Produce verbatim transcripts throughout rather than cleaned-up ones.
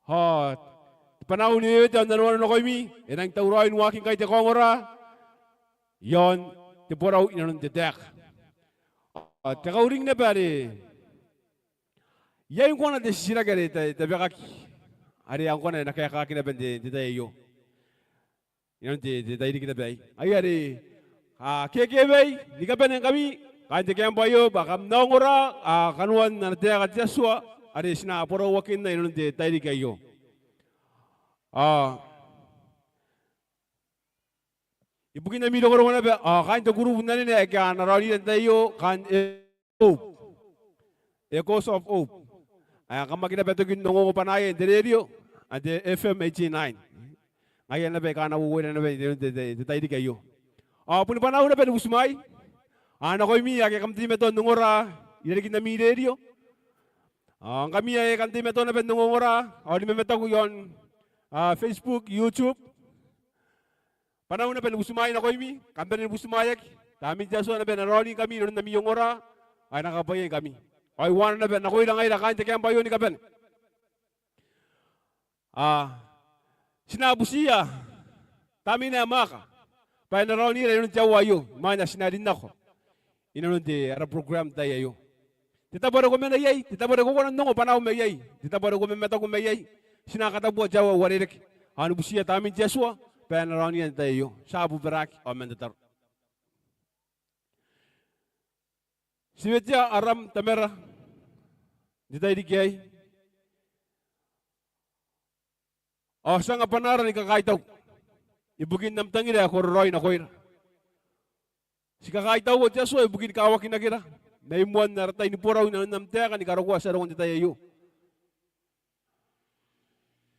Ao te bwanaa ni wewete ao n nanoanga nakoimi, e nang tauraoi n waaki ngkai te kaongora iaon te borau inanon te taeka. Ao te kauring naba are iai ngkoa te titiraki are tabekaki, are ngkoa e na kaekaaki naba n te, te tai aio. Inanon te, te tairiki naba aei. Ai are, a, kekewai ni kabane ngkami kaain te kiamba aio bwa kam na ongora, a, kanoan ana taeka te Atua are ti na borauakinna inanon te tairiki aio. A, ibukin ami rongorongo naba, a, kaain te kurubu n anene aika a na raonira n te tai aio, kaain, e, Hope. Echoes of Hope. Ae kam aki naba toki n ongongo bwanaaia n te radio, n te F M eighty-nine. Ngaia naba aika a na uouira naba n te, te, te, te tairiki aio. Ao boni bwanau naba ni butimwaai. Ao nakoimi ake kam teimatoa n ongora irarikin ami radio. Ao ngkami ake kam teimatoa naba n ongongora, ao ni mamataku iaon, a, Facebook, YouTube. Bwanau naba ni butimwaai nakoimi, kam bane ni butimwaeaki. Tamnein te Atua naba e na raoningkami inanon ami ongora, ao e na kakabwaiaingkami. Ao I uana naba nakoira ngaira kaain te kiamba aio ni kabane. A, ti na butiia Tamnein ae Mwaaka bwa e na raonira inanon te aoa aio, imwain ae ti na rin nako inanon te, ara program n te tai aio. Te tabo are ko mena iai, te tabo are ko kona n ongo bwanaau mai iai, te tabo are ko mamataku mai iai, ti na katabua te aoa ae uarereke. Ao ni butiia Tamnein te Atua bwa e na raonira n te tai aio. Ti a bobaraaki ao man tataro. Ti wetea aram Tamara n te tairiki aei. Ao ti anga bwanaara ni kakaitau ibukin am tangira ae kororaoi nakoira. Ti kakaitauko te Atua ibukin kawakinakira mai moan ara tai ni borau inanon am taeka ni karokoa ti a roko n te tai aio.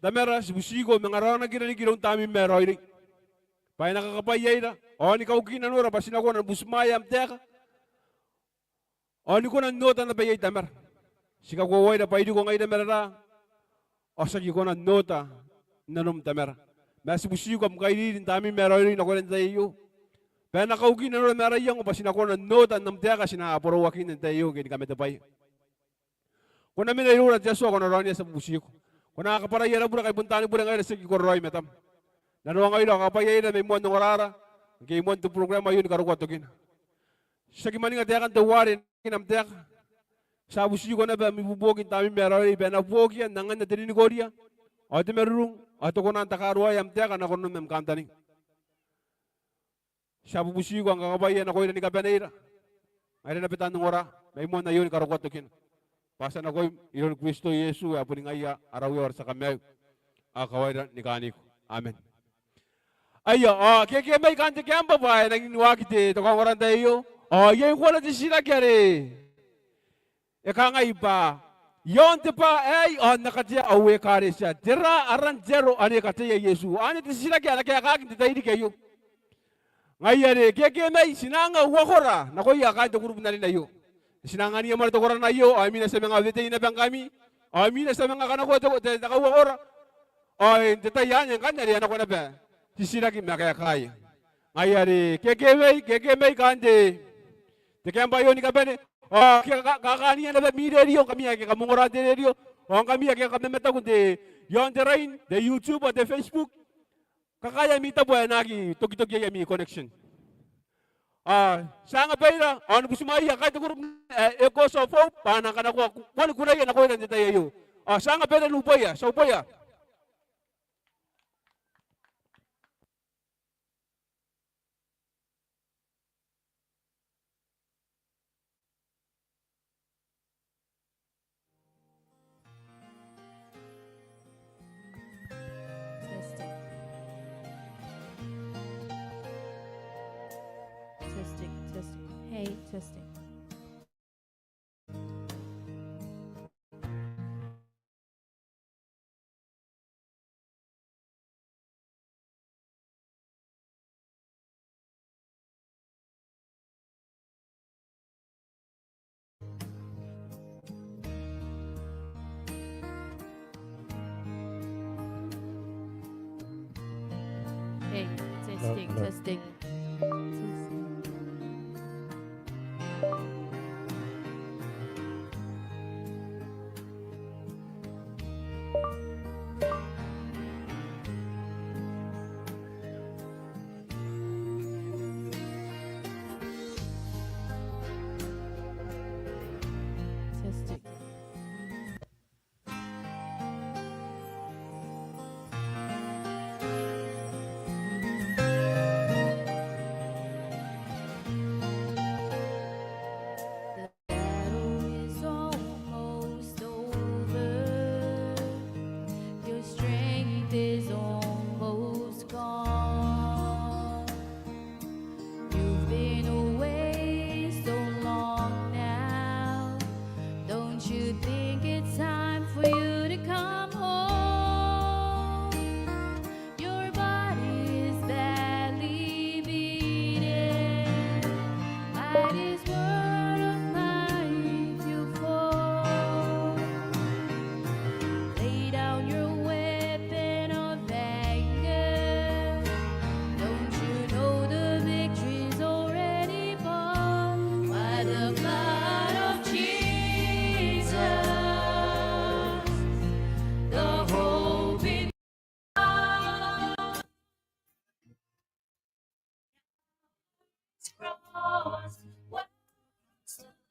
Tamara, ti butiko manga raonakira riki iroun Tamneim ae raoiroi bwa e na kakabwaiaira ao ni kauki nanora bwa ti na kona ni butimwaea am taeka ao ni kona n ota naba iai Tamara. Ti kakoaua bwa iriko ngaira ma raraa ao ti aki kona n ota n nanom Tamara. Ma ti butiko am kairiri n Tamneim ae raoiroi nakoira n te tai aio bwa e na kauki nanora ma ara iango bwa ti na kona n ota n am taeka ae ti na borauakinna n te tai aio ke ni kamatebwaia. Ko na mena iroura te Atua, ko na raonia, ti a bubutiko. Ko na kabwarai ara bure ngkai bon taani bure ngaira, ti aki kororaoi i matam. Nanoangaira ao kakabwaiaira mai moan ongorara ngke i moan te program aio ni karokoa tokina. Ti aki mwaninga taekan teuare n am taeka. Ti a bubutiko naba am ibuobuoki n Tamneim ae raoiroi bwa e na buokia n anganna te ninikoria ao te marurung ao te kona n takaruaea am taeka nako nanom am kantaninga. Ti a bubutiko ao kakabwaia nakoira ni kabaneira ngaira naba taan ongora mai moan aio ni karokoa tokina. Bwa ti a nakoim iroun Kristo Iesu ae boni ngaia ara Uea ao ara tia kamaiu ao kawaira ni kaaniko. Amen. Aia, ao kekemai kaain te kiamba bwa e nangi ni waaki te kaongora n te tai aio. Ao iai ngkoa te titiraki are e kangai bwa, iaon te bwaa aei ao N na katea au ekaretia, tera aran te aro ane e kateia Iesu? Anne te titiraki ae na kaekaaki n te tairiki aio. Ngaia are kekemai ti na anga uakora nakoia kaain te kurubu n anene aio. Ti na anganiia moa te koraki aio, ao imwina ti a manga wetei naba ngkami, ao imwina ti a manga kanakoa te, te, te kauakora. Ao n te tai anne ngkanne are a nako naba titiraki ma kaekaia. Ngaia are kekemai, kekemai kaain te, te kiamba aio ni kabane. Ao ke ka, ka, kakaania naba ami rerio, ngkami ake kam ongora n te rerio. Ao ngkami ake kam mamataku n te, iaon te line, te YouTube ao te Facebook. Kakaea ami tabo ae na aki tokitoki iai ami connection. Ao ti a anga baira, ao ni butimwaeia kaain te kurubu, e, Echoes of Hope, bwa a na kanakoa ku, moani kuraia nakoira n te tai aio. Ao ti a anga baira n uboia, ti a uboia. Testing. Testing, testing. Hey, testing. Hey, testing, testing.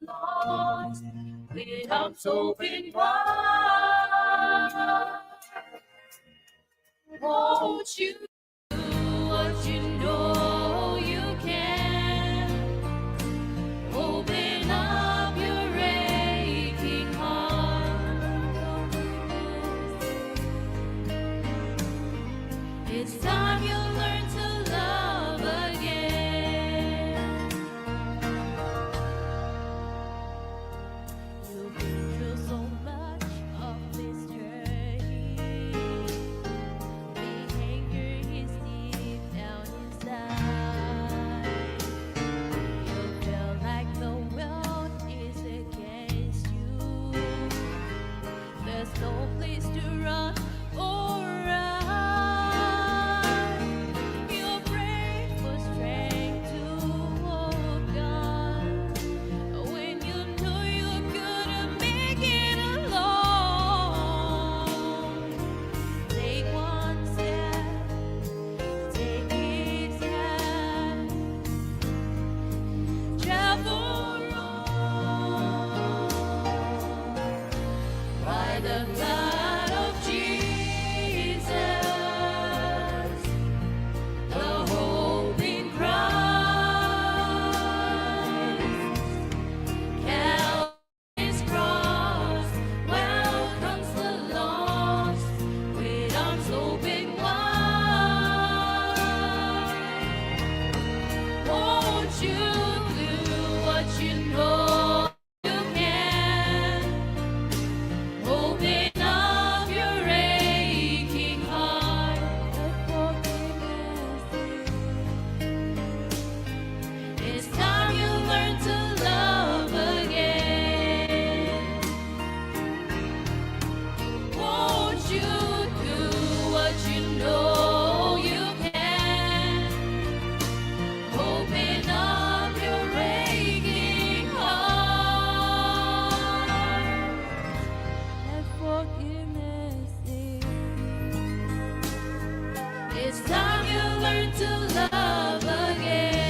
lost with arms open wide. Won't you do what you know you can? Open up your aching heart. It's time you learn to love again. You've been through so much of this journey. The anger is deep down inside. You feel like the world is against you. There's no place to run or hide. You pray for strength to walk on when you know you couldn't make it alone. Take one step, take it out. Travel on by the blood of Jesus, the hope in Christ. Calvary's cross welcomes the lost with arms open wide. Won't you do what you know you can? Open up your aching heart. It's time you learn to love again. Won't you do what you know you can? Open up your aching heart. Let forgiveness in. It's time you learn to love again.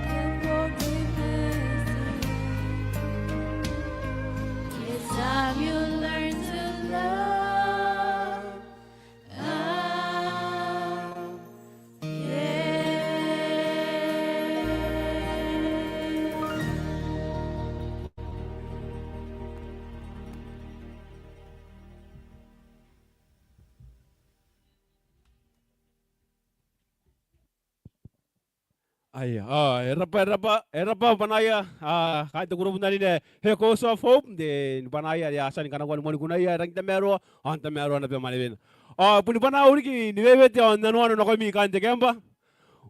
Let forgiveness in. It's time you learn to love again. Aia, ao e rab'a, e rab'a, e rab'a bwanaia, a, kaain te kurubu n anene Echoes of Hope, n te, ni bwanaia are a tia ni kanakoa ni moanikunaia, e rangi n tamaroa, ao n tamaroa naba mwanewena. Ao bon bwanau riki ni wewete ao n nanoanga nakoimi kaain te kaembwa.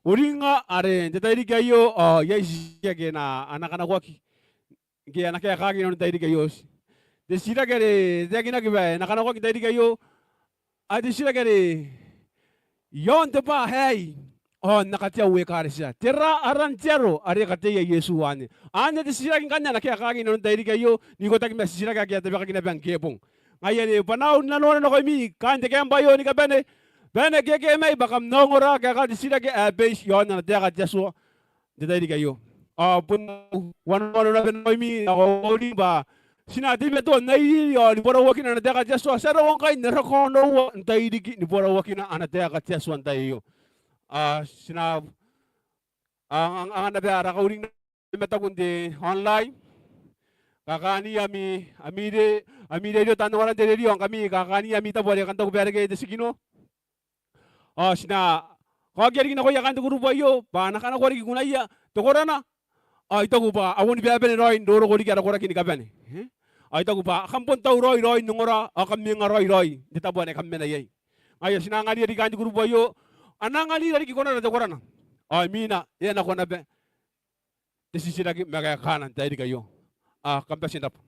Uringnga are n te tairiki aio, ao iai titiraki ake a na kanakoaki, ngke a na kaekaaki inanon te tairiki aio. Te titiraki are e taekinaki bwa e na kanakoaki n te tairiki aio, a, te titiraki are, iaon te bwa aei ao n akatia au ekaretia, tera aran te aro are e kateia Iesu anne? Anne te titiraki ngkanne a na kaekaaki inanon te tairiki aio, n ikotaki ma titiraki ake a tabekaki naba ngke bong. Ngaia are bwanau n nanoanga nakoimi kaain te kaembwa aio ni kabane, bwa e na kekemai bwa kam na ongora kaekaan te titiraki ae base iaon ana taeka te Atua n te tairiki aio. Ao bon au wanawana naba nakoimi, ao I a mauri bwa ti na teimatoa n airiri ao ni borauakina ana taeka te Atua. Ti a roko ngkai n ara kaonoua n tairiki ni borauakina ana taeka te Atua n te tai aio. A, ti na, a, anga, anga naba ara kauring ni mataku n te online. Kaakaania ami, ami re, ami rerio, taan ongora n te rerio, ao ngkami kaakaania ami tabo are kan taku bwa e reke te tikino. Ao ti na kaokia riki nakoia kaain te kurubu aio bwa a na kanakoa riki kunaia te korana. Ao I taku bwa a boni babane raoi n roroko riki ara koraki ni kabane. E? Ao I taku bwa kam bon tauraoi raoi n ongora, ao kam mwenga raoi raoi n te tabo ane kam mena iai. Ngaia ti na anganira riki kaain te kurubu aio, a na anganira riki konara te korana. Ao imwina e a nako naba te titiraki ma kaekaana n te tairiki aio. A, kam bati n rabwa.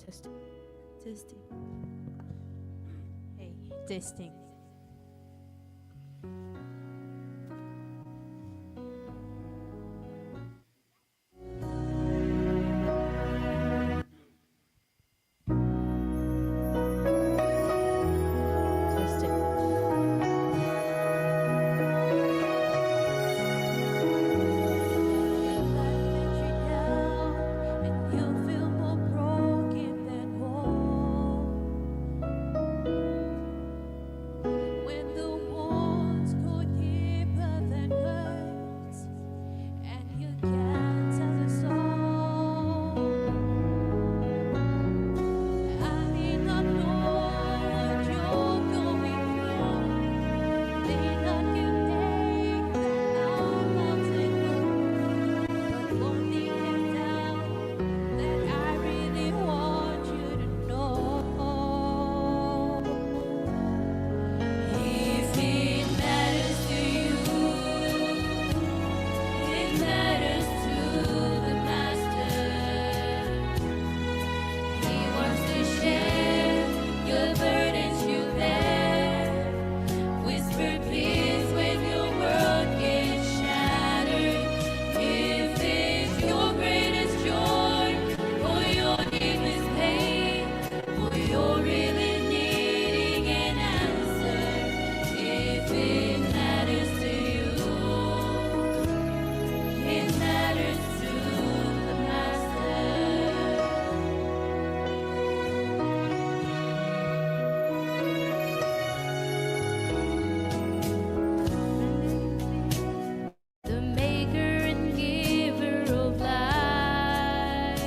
Testing. Testing. Hey, testing. When the wounds go deeper than words, and you can't tell the soul, I may not know what you're going through. May not you make that mountain move, but one thing I know, that I really want you to know. If it matters to you, it matters to the Master. He wants to share your burdens you bear. Whisper peace when your world gets shattered. If it's your greatest joy or your deepest pain, or you're really needing an answer, if it matters to you, it matters to the Master. The maker and giver of life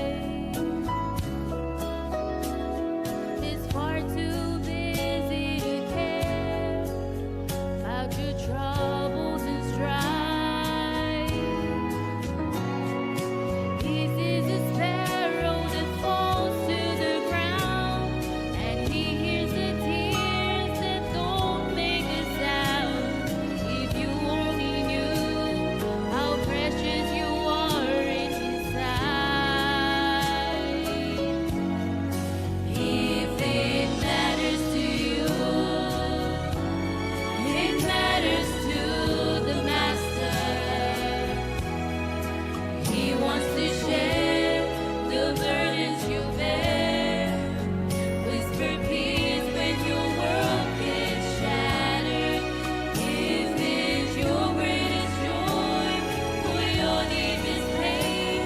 is far too busy to care about your troubles and strife. He sees a sparrow that falls to the ground, and he hears the tears that don't make a sound. If you only knew how precious you are in his sight. If it matters to you, it matters to the Master. He wants to share the burdens you bear. Whisper peace when your world gets shattered. If it's your greatest joy or your deepest pain,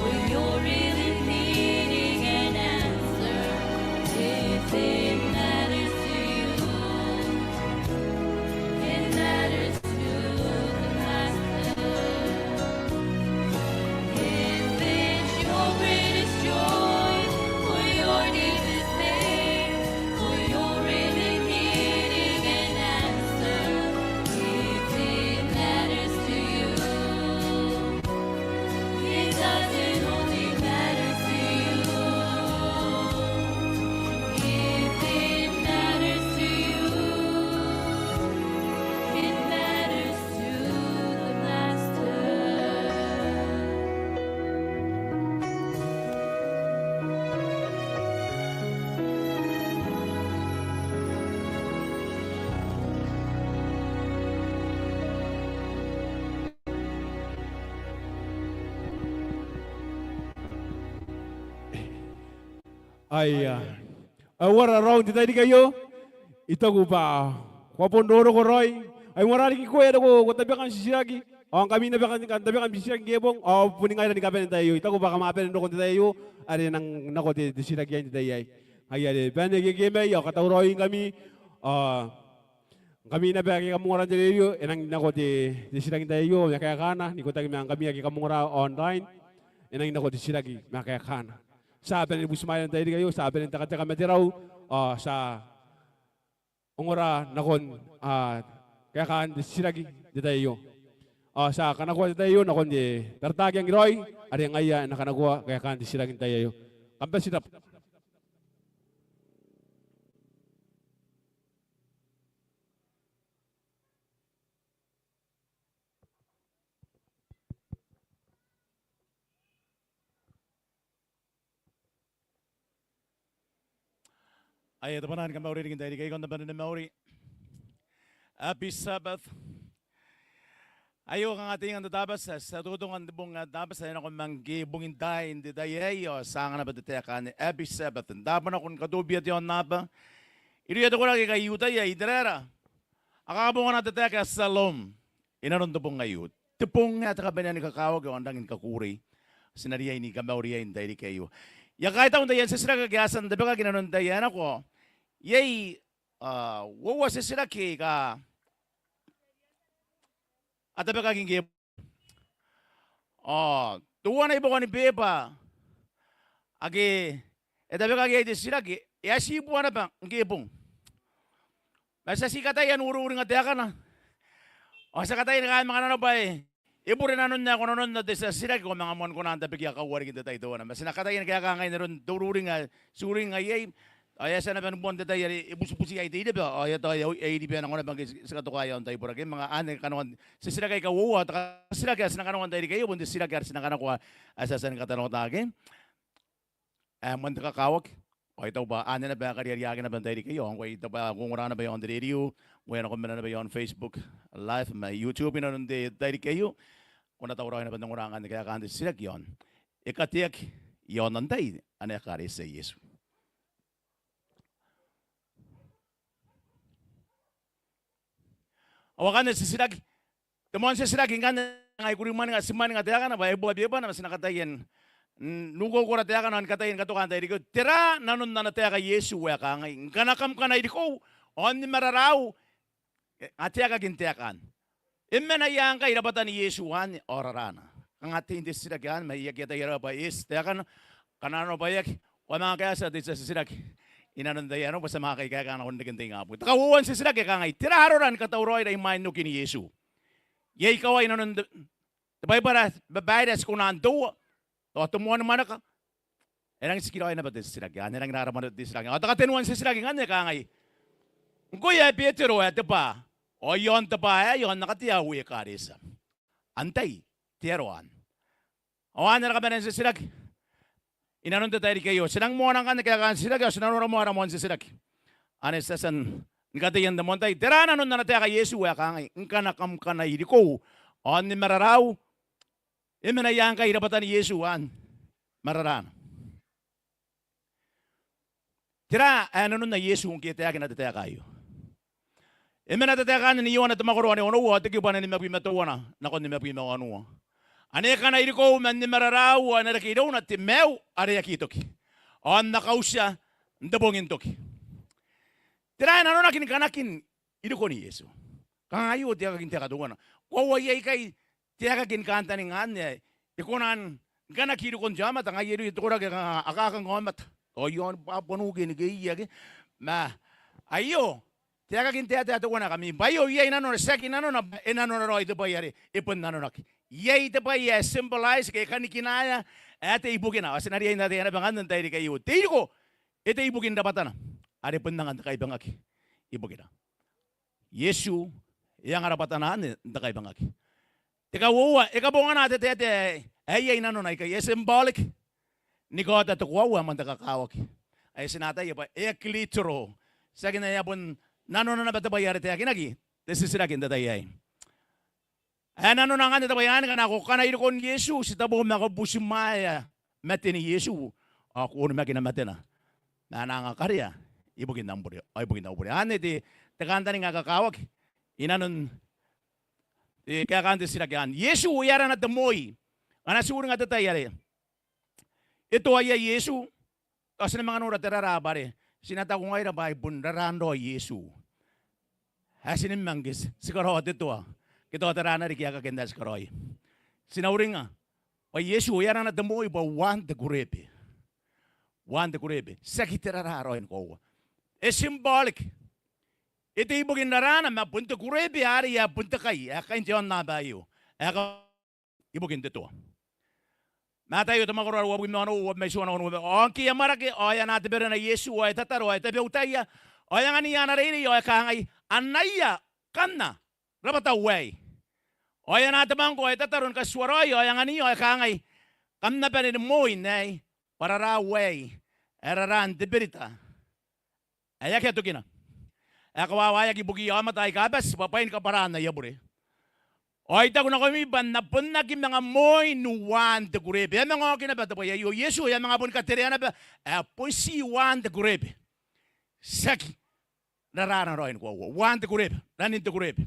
or you're really needing an answer, if it matters to you, it matters to the Master. If it's your greatest joy or your deepest pain, or you're really needing an answer, if it matters to you, it doesn't only matter to you. If it matters to you, it matters to the Master. Ai, a, ai uara raou n te tairiki aio? I taku bwa ko a bon roroko raoi. Ai uara riki ngkoe are ko, ko tabeka n titiraki, ao ngkami naba ngkai n tabeka n titiraki ngke bong, ao boni ngaira ni kabane n te tai aio. I taku bwa kam a bane n roko n te tai aio are e nang nako te, te titiraki aei n te tai aei. Ngaia are bane ni kekemai ao katauraoi ngkami, ao ngkami naba ake kam ongora n te rerio, e nang nako te, te titiraki n te tai aio ma kaekana, n ikotaki ma ngkami ake kam ongora online, e nang nako te titiraki ma kaekana. Ti a bane ni butimwaea n te tairiki aio, ti a bane n tekateka ma te rau, ao ti a ongora nakon, a, kaekaan te titiraki n te tai aio. Ao ti a kanakoa te tai aio nakon te Taratara Keangiraoi, are ngaia e na kanakoa kaekaan te titiraki n te tai aio. Kam bati n rabwa. Ae, te bwanaa ni kamauri riki n te tairiki aio, kam na bane ni mauri. Happy Sabbath. Aio kanga te inga n te Tabati, ti a totonga n te bong ae Tabati, e nako man ngke bongin taai n te tai aei, ao ti a anga naba te taeka anne, Happy Sabbath. N taabo nako ni katobibia te aonnaba irouia te koraki aika I-Iutaia, Iteraera, a kakabongana te taeka ae Shalom inanon te bong aio. Te bong ae te kabanea ni kakawaki ao n rangi ni kakukurei. Ti na riai ni kamauri iai n te tairiki aio. I a kaitau n taian titiraki ake a tia n tabekaki inanon te tai ae nako. Iai, a, uoua titiraki aika a tabekaki ngke, a, teuana i buakon beba ake e tabekaki iai te titiraki, e a tibwa naba ngke bong. Ma ti a tii kataia n uriuringa taekana. Ao ti a kataia ni kaea manga nanona bwa e bure nanon ae ko nanonna te tia titiraki, ko manga moan kona n tabekia kauarekin te tai teuana. Ma ti na kataia ni kaeka ngai n aron te uriuringa ae ti uringa iai. Ao e a tia naba ni bon te tai are e butibuti iai te iribaa, ao e a tao e a iriba nako naba ngke ti katoka i aon taiboraki. Manga anne kanoan titiraki aika uoua. Te titiraki ae ti na kanakoa n te tairiki aio bon te titiraki are ti na kanakoa ae ti a tia ni katanoata ke ae moan te kakawaki. Ao I taku bwa anne naba ae kariariaki naba n te tairiki aio. Ao ngkoe I taku bwa ko ongora naba i aon te radio, ngkoe e nako mena naba i aon Facebook Live ma YouTube inanon te tairiki aio, ko na tauraoi naba n ongora ngkanne kaekaan te titiraki iaon, e kateaki i aon antai ana ekaretia Iesu? Ao akanne titiraki, te moan titiraki ngkanne, ngai I kuri mwaninga, ti mwaninga taekana bwa e bua bebana, ma ti na kataia n, n ukoukora taekana ao ni kataia ni katoka n te tairiki aio. Tera nanon ana taeka Iesu ae kangai, ngkana kam kanai rikou ao n ni mararaau? E, a taekaki n taekan, e mena ia ngkai rabwatan Iesu anne ao raraana? Kanga tein te titiraki anne, ma I aki ataia raoi bwa e eti taekana. Ngkana nanona bwa e aki, ko a manga kaetia te tia titiraki inanon te tai ae nako bwa ti a manga kaikaeka nakon reken te ingabong. Te kauoua n titiraki e kangai, tera arora ni katauraoira imwain okin Iesu? Iai ikawai inanon te, te Baibara, babaire ae ti kona n toua, ao te moan mwaneka. E rangi n tikiraoi naba te titiraki anne, e rangi n rabwa naba te titiraki. Ao te katenua n titiraki ngkanne e kangai, ngkoe ae Betero ae te bwa, ao i aon te bwa aei ao N na katea au ekaretia. Antai te aro anne? Ao anne ara kabanea n titiraki inanon te tairiki aio. Ti nang moana ngkanne kaekaan titiraki ao ti na nora moa ara moan titiraki anne ti a tia ni kataia n te moan tai. Tera nanon ana taeka Iesu ae kangai, ngkana kam kanai rikou ao n ni mararaau? E mena ia ngkai rabwatan Iesu anne? Mararaana. Tera ae nanona Iesu ngke e taekina te taeka aio? E mena te taeka anne n Ioane te mwakoro ae onoua, te kibu ae nimabwi ma teuana nakon nimabwi ma wanua. Ane kanai rikou man ni mararaau, ao e na reke irouna te maiu are aki toki, ao N na kautia n te bong n toki. Tera ae nanonaki ni kanakin irikon Iesu? Kanga aio te aekaki n taeka teuana. Koaua iai ikai te aekaki ni kantaninga anne ae e kona ni kanaki irikon te aomata. Ngaia irouia te koraki aika a kakang aomata, ao i aon Papua New Guinea ke ia ke. Ma aio te aekaki n taetae teuana ae kamimi, bwa aio iai nanona, tiaki nanona bwa e nanona raoi te bwai are e bon nanonaki. Iai te bwai ae symbolize ke e kanikinaea ae e tei ibukina. Ao ti na riai n ataia naba ngkanne n te tairiki aio, te iriko e tei ibukin rabwatana are bon anga n te kaibangaki ibukina. Iesu e anga rabwatana anne n te kaibangaki. Te kauoua, e kabongana te taetae ae iai nanona ikai, e symbolic ni kaota te koaua ae moan te kakawaki. Ae ti na ataia bwa e aki literal. Tiaki ngaia, e a bon nanona naba te bwai are taekinaki te titiraki n te tai aei. Ae nanona ngkanne te bwai anne, ngkana ko kanai rikon Iesu, titebo ma ko butimwaea maten Iesu, ao ko onimakina matena ma ana anga karea ibukin am bure, ao ibukin au bure. Anne te, te kantaninga ae kakawaki inanon te kaekaan te titiraki anne. Iesu e arana te moi. Ngkana ti uringa te tai are e toa iai Iesu, ao ti na manga nora te raraa bwa are ti na taku ngaira bwa ai bon raraan raoi Iesu. Ae ti nimangaia ngke ti karaoa te toa ke tao te raa n riki ae kakena ae ti karaoia. Ti na uringa bwa Iesu e arana te moi bwa uaan te kureebe. Uaan te kureebe, tiaki te raraa raoi ni koaua. E symbolic. E tei ibukin raraana, ma bon te kureebe arei ae bon te kai ae kain te aonnaba aio ae ka ibukin te toa. Mataio te mwakoro ae uabwi ma onoua, uabwi ma itiua nakon uabwi. Ao ngke e amwarake, ao e anaa te berena Iesu, ao e tataro, ao e tabeutaia, ao e angania ana reirei, ao e kangai, Anaia, kanna, rabwatau aei. Ao e anaa te mwangko, ao e tataro ni katituaraoi, ao e angania, ao e kangai, Kam na bane ni moi n aei, bwa raraau aei ae raraan te berita ae akea tokina, ae kawawaeaki ibukiia aomata aika bati bwa bwain kabwaraan aia bure. Ao I taku nakoimi bwa N na bon aki manga moi n uaan te kureebe. E a manga oki naba te bwai aio Iesu, e a manga boni katerea naba ae bon ti uaan te kureebe, tiaki raraana raoi ni koaua. Uaan te kureebe, ranin te kureebe,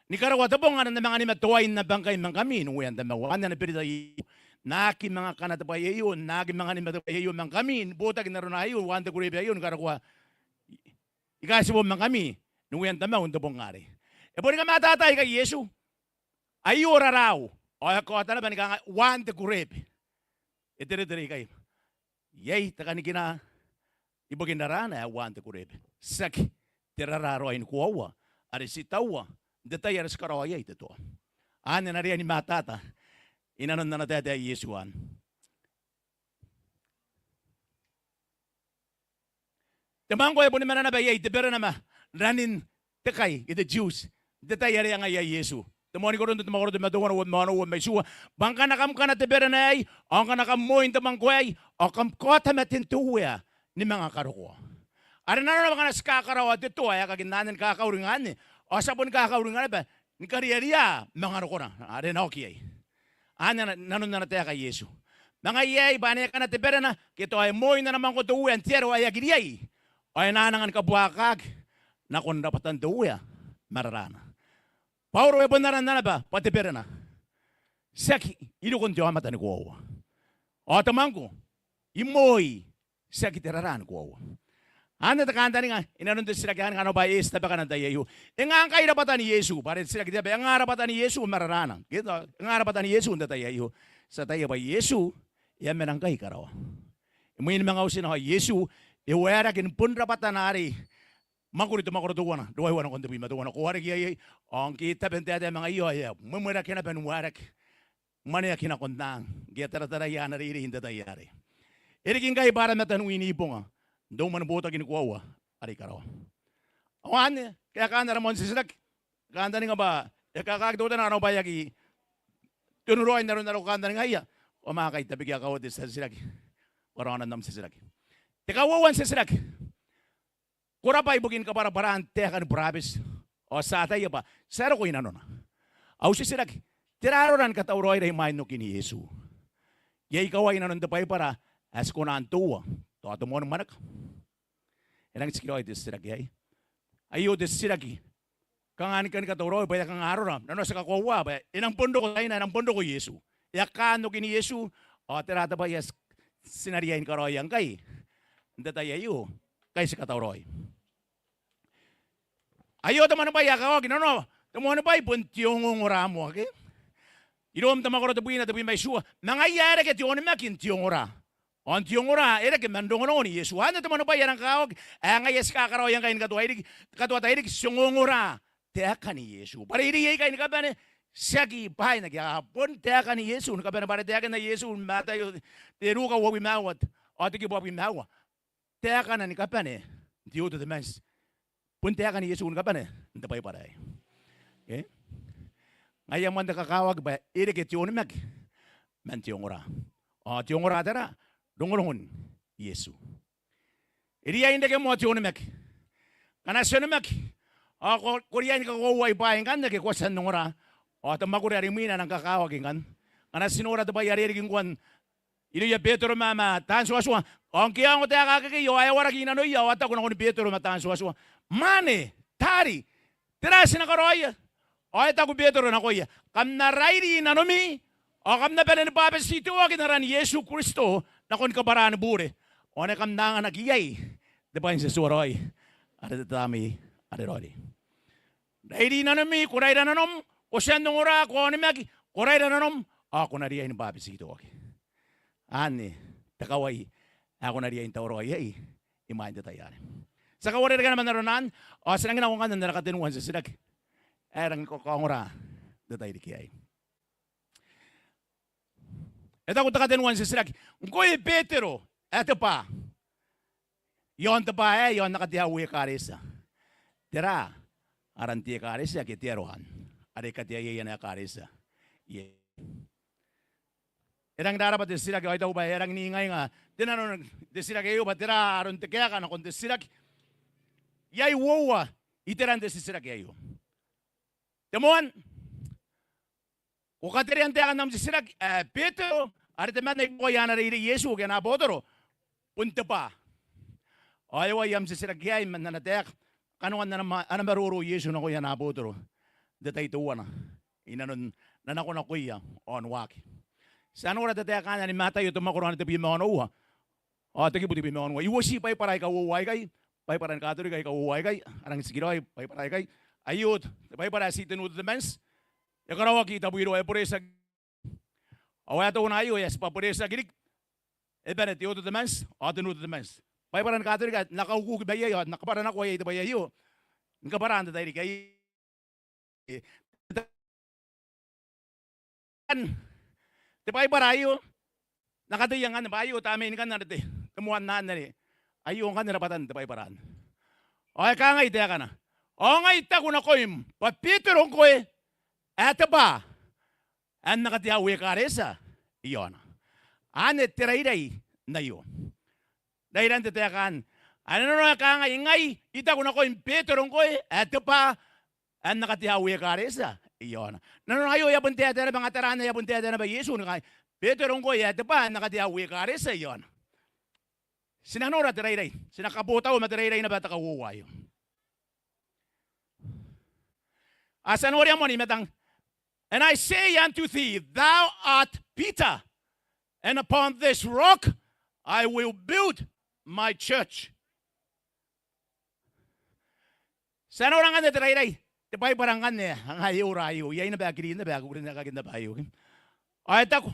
ni karokoa te bong are N na manga nima te wain naba ngkai ma ngkami n uean Tamau. Anne ana berita Iesu. N na aki manga kana te bwai aio, N na aki manga nima te bwai aio ma ngkami, ni botaki n arona aio, uaan te kureebe aio, ni karokoa I kaitibo ma ngkami n uean Tamau n te bong arei. E boni kamatataa ikai Iesu. Aio raraau. Ao e kaota naba ni kangai, uaan te kureebe. E teretere ikai. Iai te kanikina ibukin raraana ae uaan te kureebe, tiaki te raraa raoi ni koaua are ti taua n te tai are ti karaoa iai te Toa. Anne ana riai ni matata i nanon ana taetae Iesu anne. Te mwangko ae boni mana naba iai te berena ma ranin te kai ke te Jews n te tai are e anga iai Iesu. Te moan I-Korinto, te mwakoro tebwi ma teuana, uabwi ma onoua ma itiua. Bwa ngkana kam kana te berena aei, ao ngkana kam moi n te mwangko aei, ao kam kaota maten te Uea ni manga karokoa. Are nanona bwa ngkana ti kakaraoa te Toa ae e aki anne ni kakauringa anne, ao ti a boni kakauringa naba ni kariaria manga rokona are e na oki iai. Anne nanon ana taeka Iesu. Ma ngaia aei bwa ane e kana te berena ke tao e moi n ana mwangko te Uea n te aro ae e aki riai, ao e na anga ni kabuakaki nakon rabwatan te Uea ma raraana. Bauro e bon arana naba bwa te berena, tiaki irikon te aomata ni koaua. Ao te mwangko, I moi, tiaki te raraa ni koaua. Anne te kantaninga i nanon te titiraki anne, kanga bwa e eti tabekana n te tai aio. E nga ngkai rabwatan Iesu? Bwa are te titiraki te aba, e nga rabwatan Iesu ma raraana? Ke tao e nga rabwatan Iesu n te tai aio? Ti ataia bwa Iesu e a mena ngkai i karawa. Imwin manga utina ao Iesu e waerake ni bon rabwatana arei. Mwakuri, te mwakoro teuana, ruaiwa nakon tebwi ma teuana. Ko wareki iai, ao ngke e tabe n taetae ma ngaiia ao e a mwemwerake naba ni waerake, mwaneaki nakon taanga ngke e tarataraia ana reirei n te tai arei. E riki ngkai bwa ara matan win ibonga n te umwa ni botaki ni koaua are i karawa. Ao anne kaekaan ara moan titiraki. Kantaninga bwa e kaekaaki teutana, kanga bwa e aki tenua raoi n aron are ko kantaningaia. Ao manga kai tabekia kaoa te titiraki, karaoan am titiraki. Te kauoua n titiraki. Ko rabwa ibukin kabwarabwaraan taeka ni burabeti. Ao ti ataia bwa ti a roko i nanona. Au titiraki, tera arora ni katauraoira imwain okin Iesu? Iai ikawai i nanon te Baibara ae ti kona n toua, tao te moan mwaneka? E rangi n tikiraoi te titiraki aei. Aio te titiraki. Kanga ni kan katauraoi bwa e a kanga arora? Nanona ti kakoaua bwa e nang bon roko taina, e nang bon roko Iesu. E a kaan okin Iesu. Ao tera te bwai ae ti na riai ni karaoia ngkai n te tai aio ngkai ti katauraoi? Aio te moan bwai ae kakawaki. Nanona te moan bwai bon te ongongora moa, ke? I Rom te mwakoro tebwina, tebwi ma itiua. Ma ngaia ae reke te onimaki n te ongora, ao n te ongora e reke man rongorongon Iesu. Anne te moan bwai ae rang kakawaki ae ngaia ti kakaraoia ngkai ni katoa riki, katoa tai riki, ti ongongora taekan Iesu. Bwa reirei aikai ni kabane, tiaki bwaai n aki, a bon taekan Iesu ni kabane. Bwa are taekana Iesu n Mataio, te Ruka uabwi ma aua, ao te kibu uabwi ma aua. Taekana ni kabane n te Old Testament. Bon taekan Iesu ni kabane n te Baibara aei. Ke? Ngaia moan te kakawaki bwa e reke te onimaki man te ongora. Ao te ongora tera? Rongorongon Iesu. E riai n reke moa te onimaki. Ngkana ti onimaki ao ko, ko riai ni kakoauai bwaai ngkanne ake ko a tia n ongora. Ao te mwakuri are imwina e nang kakawaki ngkanne. Ngkana ti nora te bwai are e riki ngkoa irouia Betero ma, ma taan tuatua. Ao ngke a ongo taeka akekei ao e a waraki i nanoia ao a taku nakon Betero ma taan tuatua, mwaane, taari, tera ae ti na karaoia? Ao e taku Betero nakoia, kam na rairi i nanomi ao kam na bane ni bwabetitoaki n aran Iesu Kristo nakon kabwaraan bure, ao ane kam na anganaki iai te bwai n te tua raoi are te Tamnei are raoiroi. Rairi i nanomi, ko raira nanom. Ko tia n ongora, ko a onimaki, ko raira nanom ao ko na riai ni bwabetitoaki. Anne te kawai ae ko na riai n tauraoi iai imwain te tai anne. Ti a kauarerekea naba n aron anne ao ti rangi n nako ngkanne n ara katenua n titiraki ae rangi ni kakaongora n te tairiki aei. E taku te katenua n titiraki, ngkoe Betero ae te bwaa, i aon te bwaa aei ao N na katea au ekaretia. Tera aran te ekaretia ke te aro anne are e katea iai ana ekaretia? Eng, e rangi n rarabwa te titiraki ao I taku bwa e rangi n ingainga te nano n te titiraki aio bwa tera aron te kaeka nakon te titiraki. Iai uoua iteran te titiraki aio. Te moan, ko katerea n taekan am titiraki, e, Betero are temanna ibuakoia ana reirei Iesu ke ana abotoro, bon te bwa. Ao e waaki am titiraki aei man ana taeka kanoan ana ma-, ana maroro Iesu nakoia ana abotoro n te tai teuana inanon nanakonakoia aon waaki. Ti a nora te taeka anne ni Mataio te mwakoro ae tebwi ma onoua ao te kibu tebwi ma onoua. I uoti Baibara aika uoua aikai, Baibara ni Katorika aika uoua aikai, a rangi n tikiraoi Baibara aikai. Aio te Baibara ae ti te New Testament, e karaoaki i Tabuiroa, e Boretiaki. Ao ae teuana aio ae ti bwa Boretiaki riki, e bane te Old Testament ao te New Testament. Baibara ni Katorika N na kaukuki mai iai ao N na kabwara nako iai te bwai aio ni kabwaraan te tairiki aei. Te Baibara aio N na kateia ngkanne bwa aio tamnein ngkanne are te, te moan anne are aio ngkanne rabwatan te Baibara anne. Ao e kangai taekana: Ao ngai I taku nakoim bwa Betero ngkoe ae te bwa ae N na katea au ekaretia i aona. Anne te rairai n aio. Rairan te taeka anne. Are nanona e kangai: Ngai I taku nakoim Betero ngkoe ae te bwa ae N na katea au ekaretia i aona. Nanona aio e a bon taetae naba, nga tera anne, e a bon taetae naba Iesu ni kangai: Betero ngkoe ae te bwa ae N na katea au ekaretia i aona. Ti na nora te rairai, ti na kabotaua ma te rairai naba te kauoua aio. Ao ti a noria moa n I-Matang: And I say unto thee, thou art Peter, and upon this rock I will build my church. Ti a nora ngkanne te rairai, te Baibara ngkanne, ngaia e ora aio, iai naba ae kiriin naba, ae kukurinakin naba aio. Ao e taku: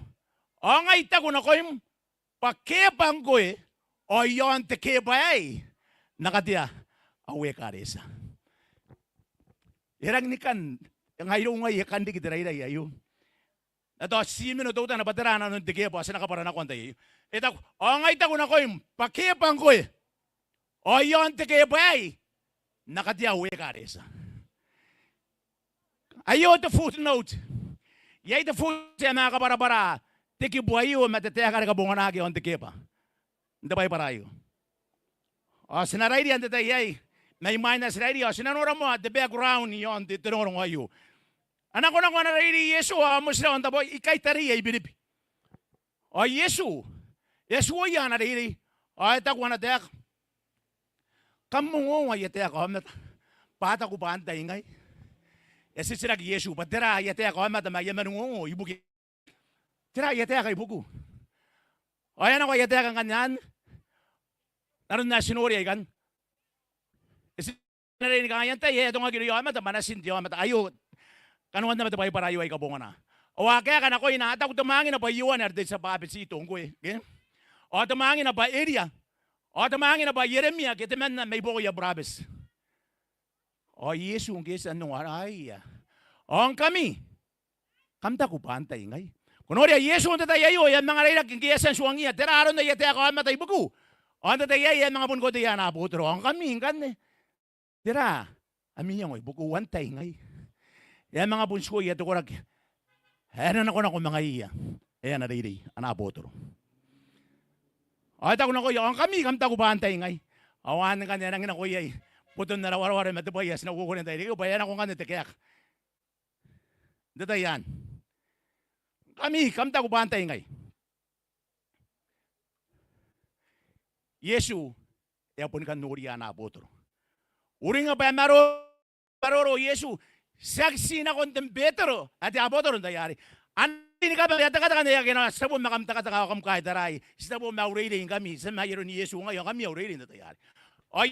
Ao ngai I taku nakoim bwa Kepa ngkoe, ao i aon te Kepa aei N na katea au ekaretia. E rangi ni kan, ngai irou ngai e kan riki te rairai aio. N na tao ti meno teutana bwa tera nanon te Kepa, ti na kabwara nako n tai aio. E taku: Ao ngai I taku nakoim bwa Kepa ngkoe, ao i aon te Kepa aei N na katea au ekaretia. Aio te footnote. Iai te footnote ae manga kabwarabwara te kibu aio ma te taeka are kabonganaki i aon te Kepa n te Baibara aio. Ao ti na rairia n te tai aei mai mwaina ti rairia, ao ti na nora moa te background i aon te, te rongorongo aio. A nakonako ana reirei Iesu ao a motirawa n taboi, ikai tareia i Biribi. Ao Iesu e a tuoia ana reirei ao e taku ana taeka: Kam ongoongo aia taeka aomata bwa a taku bwa antai ngai? E a titiraki Iesu bwa tera aia taeka aomata ma aia mani ongoongo ibukia. Tera aia taeka ibukiu? Ao e a nako aia taeka ngkanne anne n aron ae ti noria ikanne. E ti ana reirei ni kangai: Antai ae atongaki irouia aomata bwa natin te aomata? Aio, kanoan naba te Baibara aio ae I kabongana. Ao a kaeka nakoina, a taku te mwaangina bwa Ioane are te tia bwabetito ngkoe, ke? Ao te mwaangina bwa Eria. Ao te mwaangina bwa Ieremia ke temanna mai buakoia burabeti. Ao Iesu ngke e tia n ongo, ara aia. Ao ngkami, kam taku bwa antai ngai? Ko noria Iesu n te tai aio e a manga rairaki ngke e a tia n tuangiia tera aron aia taeka aomata ibukiu. Ao n te tai aei e a manga boni kaotia ana abotoro: Ao ngkami ngkanne, tera ami iango ibukiu, antai ngai? E a manga bon tuoia te koraki ae na nakonako ma ngaiia ae ana reirei, ana abotoro. Ao e taku nakoia: Ao ngkami, kam taku bwa antai ngai? Ao anne ngkanne e a nangi nako iai boton ara wareware ma te bwai ae ti na uououa n tairiki aio, bwa e a nako ngkanne te kaeka n te tai anne: Ngkami, kam taku bwa antai ngai? Iesu e a boni kan noria ana abotoro. Uringa bwa e maroro, maroro Iesu, tiaki ti nakon Betero ae te abotoro n tai arei. Antai ni kabane ae tekateka n aia kena, ti tabo ma kam tekateka ao kam kaitaraai. Ti tabo ma au reirei ngkami, ti ma ai aron Iesu ngai, ao ngkami au reirei n te tai arei. Ao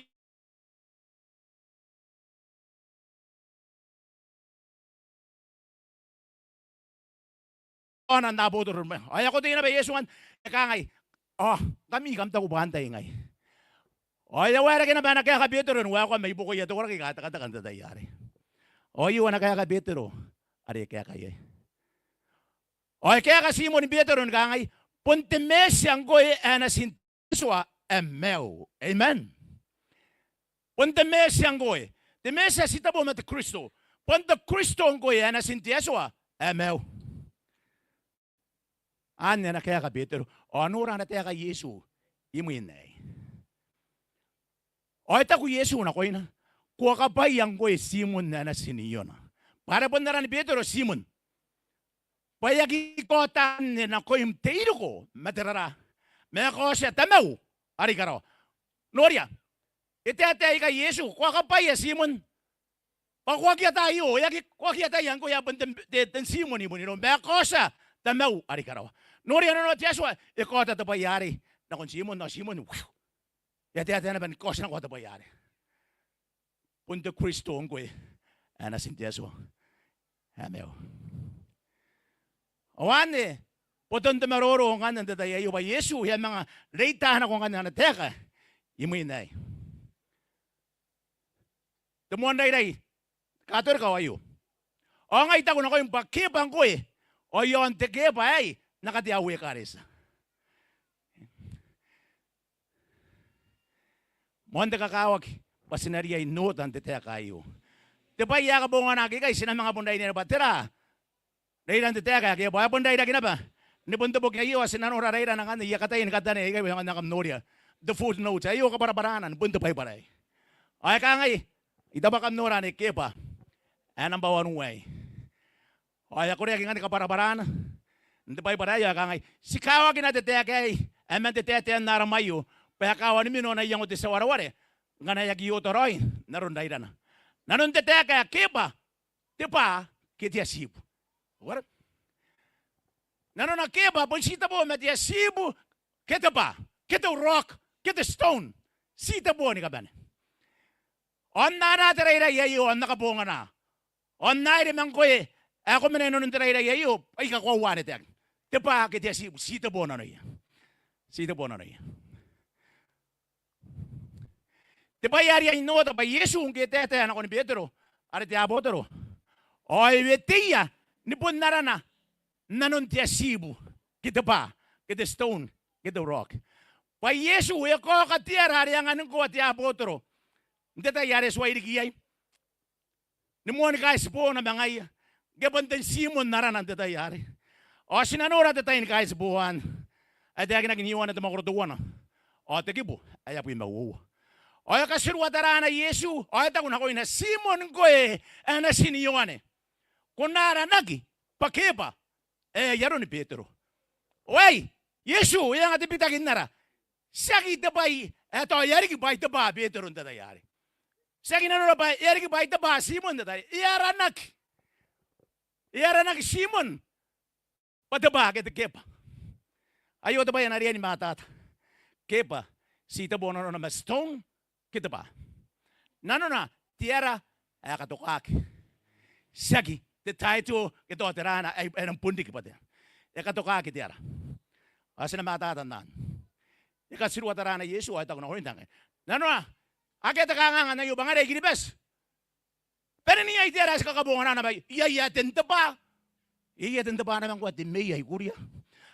ao ana abotoro ma, ao e a kaotia naba Iesu ngkanne, e kangai: Ao ngkami, kam taku bwa antai ngai? Ao e a waerake naba ana kaeka Betero ni waekoa mai buakoia te koraki aika tekateka n te tai arei. Ao aio ana kaeka Betero are e kaeka iai. Ao e kaeka Timon Betero ni kangai: Bon te Mesia ngkoe ae natin te Atua ae maiu. Amen. Bon te Mesia ngkoe. Te Mesia ti tabo ma te Kristo. Bon te Kristo ngkoe ae natin te Atua ae maiu. Anne ana kaeka Betero. Ao nora ana taeka Iesu imwin aei. Ao e taku Iesu nakoina, ko a kabwaia ngkoe Timon ae natin Iona. Bwa are bon aran Betero Timon. Bwa e aki kaota anne nakoim te iriko ma te raraa, ma e kaotia Tamau are i karawa. Noria, e taetae ikai Iesu, ko a kabwaia Timon. Bwa ko aki ataa, io, e aki, ko aki ataia ngkoe ae bon ten, te, ten Timon i bon iroum, ma e kaotia Tamau are i karawa. Noria, nanona te Atua e kaota te bwai arei nakon Timon, ao Timon, wiu, e a taetae naba ni kaotinakoa te bwai arei. Bon te Kristo ngkoe ae natin te Atua ae maiu. Ao anne boton te maroro ngkanne n te tai aio, bwa Iesu e a manga reita nako ngkanne ana taeka imwin aei. Te moan rairai Katorika aio. Ao ngai I taku nakoim bwa Keba ngkoe, ao i aon te Keba aei N na katea au ekaretia. Moan te kakawaki bwa ti na riai n ota n te taeka aio. Te bwai ae kabonganaki ikai, ti na manga bon raine bwa tera rairan te taeka ae Keba, ao e bon rairaki naba ni bon te boki aio, ao ti na nora rairana ngkanne, I a kataia ni katanea ikai bwa e aonga n akea kam noria te footnote aio, kabwarabwarana ni bon te Baibara aei. Ao e kangai, I taku bwa kam nora anne, Keba ae nambwa wanua aei. Ao e a koreaki ngkanne kabwarabwarana n te Baibara aei, ao e kangai, ti kawakina te taeka aei ae man te taetae n Aramio, bwa e kawa ni mino ana iango te tia wareware ngkana e aki ota raoi n aron rairana. Nanon te taeka ae Keba, te bwa ke te atibu. Nanona Keba bon titebo ma te atibu, ke te bwa, ke te rock, ke te stone. Titebo ni kabane. Ao n anaa te rairai aio ao n na kabongana. Ao n na aere ma ngkoe ae ko mena inanon te rairai aio bwa I kakoaua anne, te aki, te bwa ke te atibu, titebo nanoia. Titebo nanoia. Te bwai ae riai n ota bwa Iesu ngke e taetae nakon Betero are te abotoro, ao e weteia ni bon arana nanon te atibu, ke te bwa, ke te stone, ke te rock. Bwa Iesu e kaoka te ara are anganingkoa te abotoro n te tai are e tuai riki iai ni moani kaitibo ma ngaia, ngke bon ten Timon arana n te tai arei. Ao ti na nora te tai ni kaitibo anne ae taekinaki n Ioane, te mwakoro teuana ao te kibu ae abwi ma uoua. Ao e katirua taraana Iesu ao e taku nakoina, Timon ngkoe ae natin Ioane, ko na aranaki bwa Keba, ae ai aron Betero. Ao aei Iesu e anga te bitaki n ara, tiaki te bwai ae tao e a riki bwa ai te bwa Betero n te tai arei. Tiaki nanora bwa e a riki bwa ai te bwa Timon n te tai arei. E aranaki, e aranaki Timon bwa te bwa ke te Keba. Aio te bwai ae na riai ni matata. Keba, titebo nanona ma stone ke te bwa. Nanona te ara ae katokaki. Tiaki te title ke tao tera ae e nang bon riki bwa te ara. E katokaki te ara. Ao ti na matata n anne. E katirua taraana Iesu ao e taku nakoina, nanona, akea te kanganga n aio bwa ngaira I-Kiribati, bane n iai te ara ae ti kakabongana naba iai, iai ae ten te bwa. Iai ae ten te bwa naba ngkoa, te mei ae I-Kuria.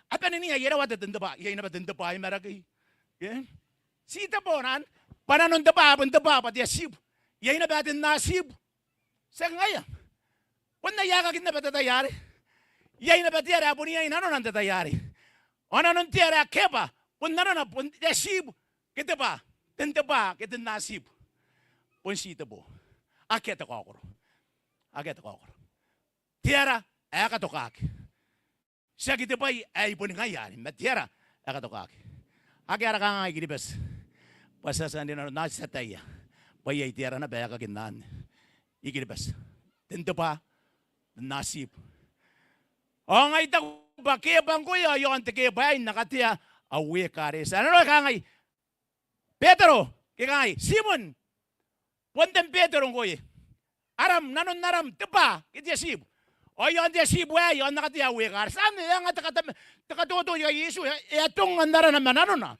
A bane n iai, e rawata ten te bwa, iai naba ten te bwa i Marakei. Ke? Titebo nanona bwa nanon te bwa bon te bwa bwa te atibu. Iai naba ae ten atibu. Tiaki ngaia. Bon aia aekaki naba te tai arei. Iai naba te ara ae bon iai nanona n te tai arei. Ao nanon te ara ae Keba, bon nanona bon te atibu ke te bwa, ten te bwa ke ten atibu. Bon titebo. Akea te kaokoro. Akea te kaokoro. Te ara ae katokaki. Tiaki te bwai ae I boni ngaia anne, ma te ara ae katokaki. Akea ara kanganga I-Kiribati bwa ti a tia n rinanona, ti ataia bwa iai te ara naba ae aekaki n anne I-Kiribati. Ten te bwa, ten atibu. Ao ngai I taku bwa Keba ngkoe, ao i aon te Keba aei N na katea au ekaretia. Ao nanona e kangai, Betero, ke kangai, Timon, bon ten Betero ngkoe. Aram, nanon aram te bwa ke te atibu. Ao i aon te atibu aei ao N na katea au ekaretia. Anne e anga te kata, te katoto iai Iesu, e atongnga n arana ma nanona.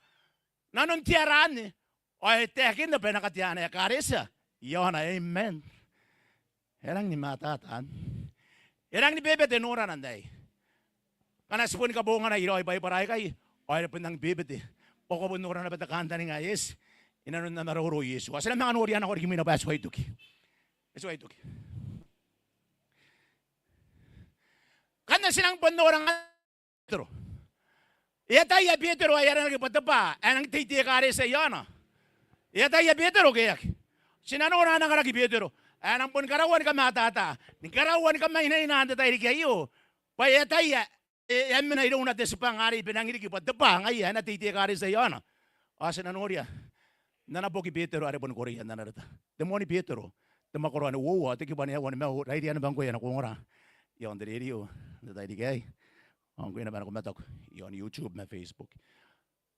Nanon te ara anne ao e taekinna bwa e na katea ana ekaretia i aona. Amen. E rangi ni matata anne. E rangi ni bebete norana n aei. Ngkana ti boni kabongana i raoi Baibara aikai ao e bon rangi ni bebete bwa ko a bon nora naba te kantaninga ae eti inanon ana maroro Iesu. Ao ti na manga noria nako riki imwina bwa e tuai toki. E tuai toki. Ngkanne ti nang bon nora ngkanne Betero. E ataia Betero ae aranaki bwa te bwa ae nang tei te ekaretia i aona. E ataia Betero ke e aki? Ti na nora ana karaki Betero ae e nang boni karaua ni kamatata, ni karaua ni kamainaina n te tairiki aio. Bwa e ataia e a mena irouna te tibwanga are e benangi riki bwa te bwaa ngaia ae e na teitei ekaretia iaona. Ao ti na noria n ana boki Betero are boni koreia n ana reta. Te moani Betero, te mwakoro ae uoua, te kibu ae uoua, ma rairi naba ngkoe ae ko ongora iaon te rerio n te tairiki aei. Ao ngkoe naba ae ko mataku iaon YouTube ma Facebook.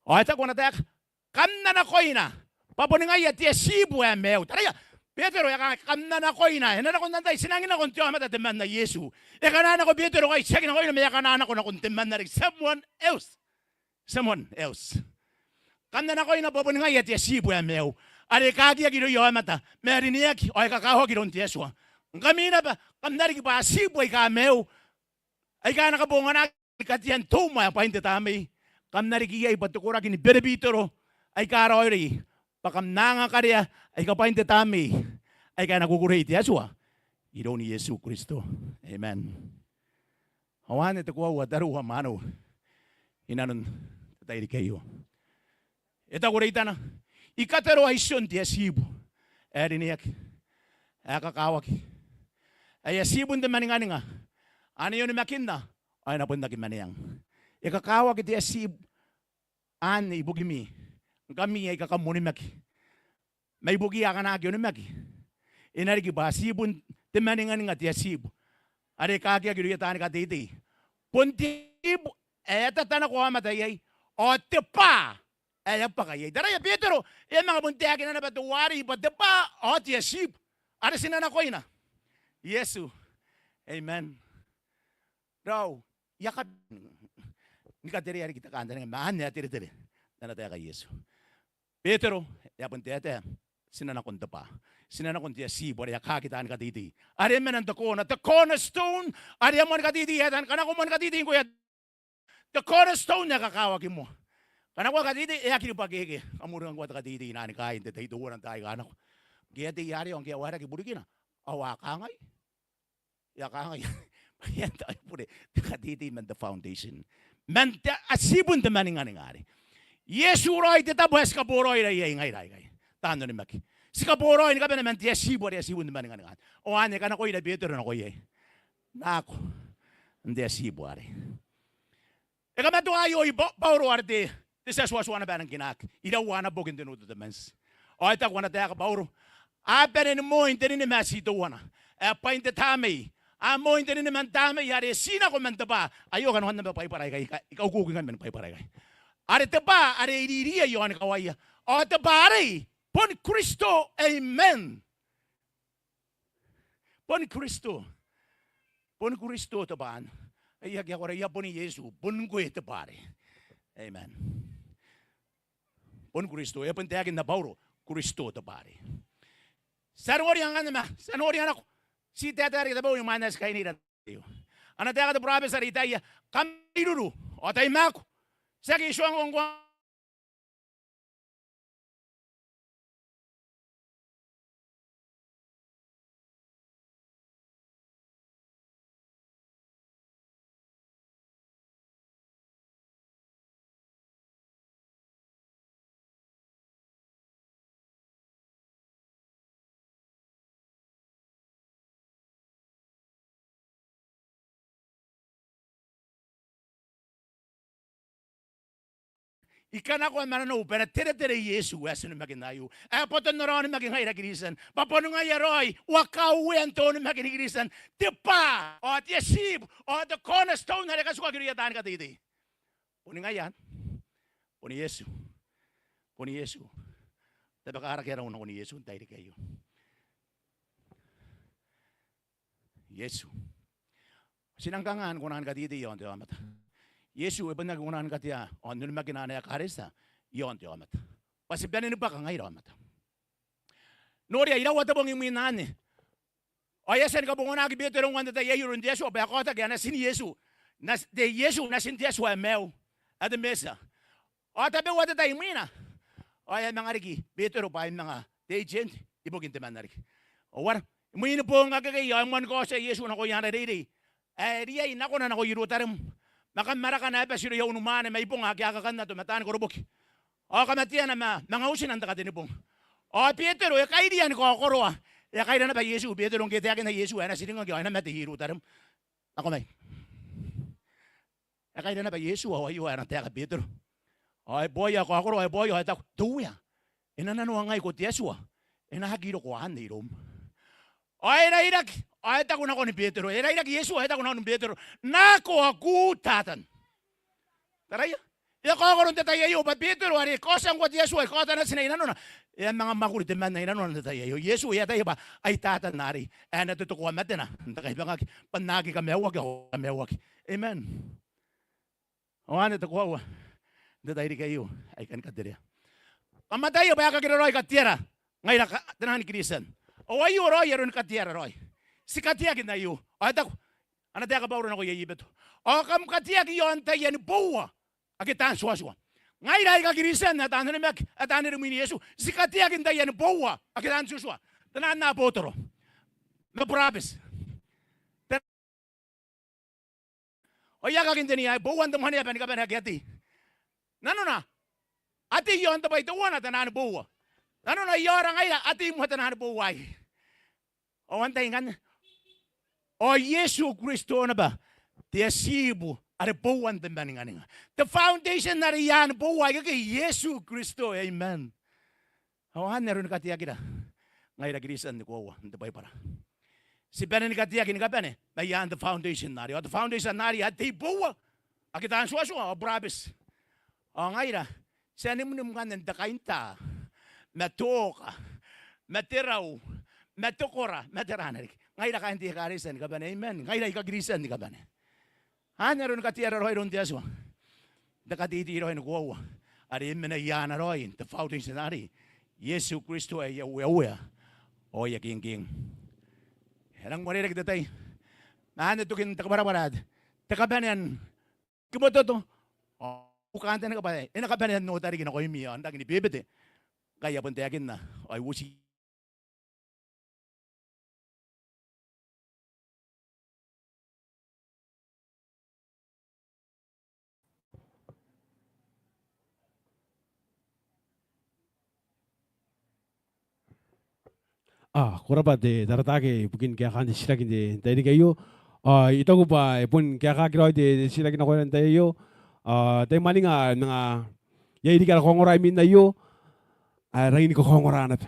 Ao e taku ana taeka, kam na nakoina bwa boni ngaia te atibu ae maiu. Taraia, Betero e a kangai, kam na nakoina. E na nako n antai? Ti nangi nako n te aomata temanna Iesu. E kanga nako Betero ngkai? Ti aki nakoina, ma e kanga nako nakon temanna riki, someone else. Someone else. Kam na nakoina bwa boni ngaia te atibu ae maiu, are e kakiaki irouia aomata, ma e rineaki ao e kakawaki iroun te Atua. Ngkami naba, kam na riki bwa atibu aika maiu, aika a na kabonganaki ni katean te umwa ae bwain te Tamnei. Kam na riki iai bwa te koraki ni berebitero aika raoiroi, bwa kam na anga karea aika bwain te Tamnei, aika e na kukurei te Atua iroun Iesu Kristo. Amen. Ao anne te koaua, tariu ao mwaneu, inanon te tairiki aio. E taku reitana, I kateroa ition te atibu ae rineaki, ae kakawaki, ae atibun te maninganinga, ane e onimakinna ao e na bon aki maneang. E kakawaki te atibu anne ibukimi, ngkami aika kam onimaki. Ma ibukiia akana aki onimaki, e na riki bwa atibun te maninganinga te atibu are e kakiaki irouia taani kateitei. Bon te atibu ae e a tata nako aomata iai, ao te bwaa ae e a bwaka iai. Taraia, Betero e a manga bon taekina naba teuarei bwa te bwaa ao te atibu are ti na nakoina Iesu. Amen. Raou, I a kabanea ni katerea riki te kantaninga, ma anne ae teretere n ana taeka Iesu. Betero e a bon taetae, ti na nakon te bwaa, ti na nakon te atibu are e a kaaki taani kateitei, are e mena n te corner, te cornerstone, are e a moani kateitei ae taani, kanakoa moani kateitei ngkoe ae te cornerstone ae kakawaki moa. Kanakoa kateitei, e aki ribwa keke. Kam uringa ngkoa te kateitei i nanon kaain te tai teuana n taai aika nako. Ngke e a tei arei ao ngke e a waeraki burikina ao a kangai, e a kangai, e a taibure te kateitei man te foundation, man te atibun te maninganinga arei. Iesu raoi te tabo ae ti kaboraoira iai ngaira aikai, taan onimaki. Ti kaboraoi ni kabane man te atibu are atibun te maninganinga arei. Ao anne e kanakoira Betero nako iai. Nako n te atibu arei. E kamatoa aio i Ba-, Bauro are te, te tia tuatua naba ae e nang kinaaki iraua ana boki n te New Testament. Ao e taku ana taeka Bauro, a bane ni moi n te ninimati teuana ae bwain te Tamnei. A moi n te niniman Tamnei are e tii nako man te bwaa. Aio kanoan naba Baibara aikai, I kaukuki ngkai man Baibara aikai. Are te bwaa are e iriiriia i aoni kawaia. Ao te bwaa arei bon Kristo. Amen. Bon Kristo. Bon Kristo te bwaa. Ai aki akoraia bon Iesu, bon ngkoe te bwaa arei. Amen. Bon Kristo, e a bon taekinna Bauro, Kristo te bwaa arei. Ti a noria ngkanne ma, ti a noria nako. Ti taetae riki tabeua imwain ae ti kainira. Ana taeka te burabeti are Itaia, kam iruru ao tai maaku. Tiaki I tuangko ngkoa I kanakoa ma nanou bwa e na teretere Iesu ae ti onimakinna aio. Ae boton ara onimaki ngaira Kristian. Bwa boni ngaia raoi uakaan te onimaki ni Kristian. Te bwaa, ao te atibu, ao te cornerstone are katukaki irouia taani kateitei. Boni ngaia. Bon Iesu. Bon Iesu. Tabeka ara kairua nakon Iesu n tairiki aio. Iesu. Ti nang kanga ni kona ni kateitei i aon te aomata? Iesu e bon aki kona ni katea aon onimakinan ekaretia i aon te aomata. Bwa ti bane ni bwaka ngaira aomata. Noria, iraua te bong imwin anne. Ao e a tia ni kabonganaki Betero ngkoa n te tai aio iroun te Atua bwa e kaotaki ae natin Iesu. Nat-, te Iesu, natin te Atua ae maiu. Ae te Mesia. Ao tabeua te tai imwina. Ao e a manga riki Betero bwa e manga te agent ibukin temanna riki. Ao ara, imwin boong akekei ao e moan kaotia Iesu nakoia ana reirei ae riai nakona nako Ierutarem. Ma kam arakana ae bati irouia unimwaane, ma i bonga ake a kakannato ma taani koroboki. Ao kamateana ma manga utina n te katenibong. Ao Betero e kairiia ni kaokoroa. E a kaira naba Iesu Betero ngke e taekinna Iesu ae e na tiringaki ao e na mate i Ierutarem. Nako mai. E kaira naba Iesu ao aio ae e na taeka Betero. Ao e boaia, e kaokoroa, e boaia ao e taku, "Te Uea, e na nanoangaiko te Atua, e na aki roko anne iroum." Ao e rairaki ao e taku nakon Betero, e rairaki Iesu ao e taku nakon Betero, "Nako aku Tatan." Taraia. E a kaokoro n te tai aio bwa Betero are e kaotia ngkoa te Atua, e kaota natina i nanona, e a manga mwakuri temanna i nanona n te tai aio. Iesu e ataia bwa ai Tatan arei ae e na totokoa matena n te kaibangaki bwa N na aki kamaiuaki ao kamaiuaki. Amen. Ao anne te koaua n te tairiki aio ae I kani katerea. Kam ataia bwa e kakeraoi kateara ngaira ka-, tenaan Kristian. Ao aio raoi aron kateara raoi. Ti kateaki n aio. Ao e taku ana taeka Bauro nakoia Ebeto, "Ao kam kateaki i aon taiani boua ake taan tuatua." Ngaira aika Kristian ae taan onimaki, ae taan iri mwin Iesu, ti kateaki n taiani boua ake taan tuatua. Tenaan abotoro ma burabeti. Ao I aki kakintenea, ai bouan te mwaneaba ni kabane ake a tei. Nanona a tei i aon te bwai teuana tenaan boua. Nanona i aora ngaira a tei moa tenaan boua aei. Ao antai ngkanne? Ao Iesu Kristo naba te atibu are bouan te maninganinga. Te foundation are i aan boua ikekei Iesu Kristo. Amen. Ao anne aroni kateakira ngaira Kristian ni koaua n te Baibara. Ti bane ni kateaki ni kabane mai aan te foundation arei. Ao te foundation arei a tei boua ake taan tuatua ao burabeti. Ao ngaira ti a nimnim ngkanne n te kainta ma te oka ma te rau ma te kora ma tera riki. Ngaira kaain te ekaretia ni kabane. Amen. Ngaira aika Kristian ni kabane. Anne aroni kateara raoi iroun te Atua n te kateitei raoi ni koaua are e mena i aana raoi n te foundation arei, Iesu Kristo ae Ueauea ao ae Kingking. E rang uarereke te tai ma anne tokin te kabwarabwara, te kabanean kimototo ao kantaninga bwa e na kabanean oota riki nakoimi ao n rangi ni bebete ngkai a bon taekinna ao I uoti. Ao ko rabwa te taratake ibukin kaekaan te titiraki n te tairiki aio. Ao I taku bwa e bon kaekaaki raoi te titiraki nakoira n te tai aio. Ao tai mwaninga ae manga iai riki ara kaongora imwin aio ae rangi ni kakaongora naba.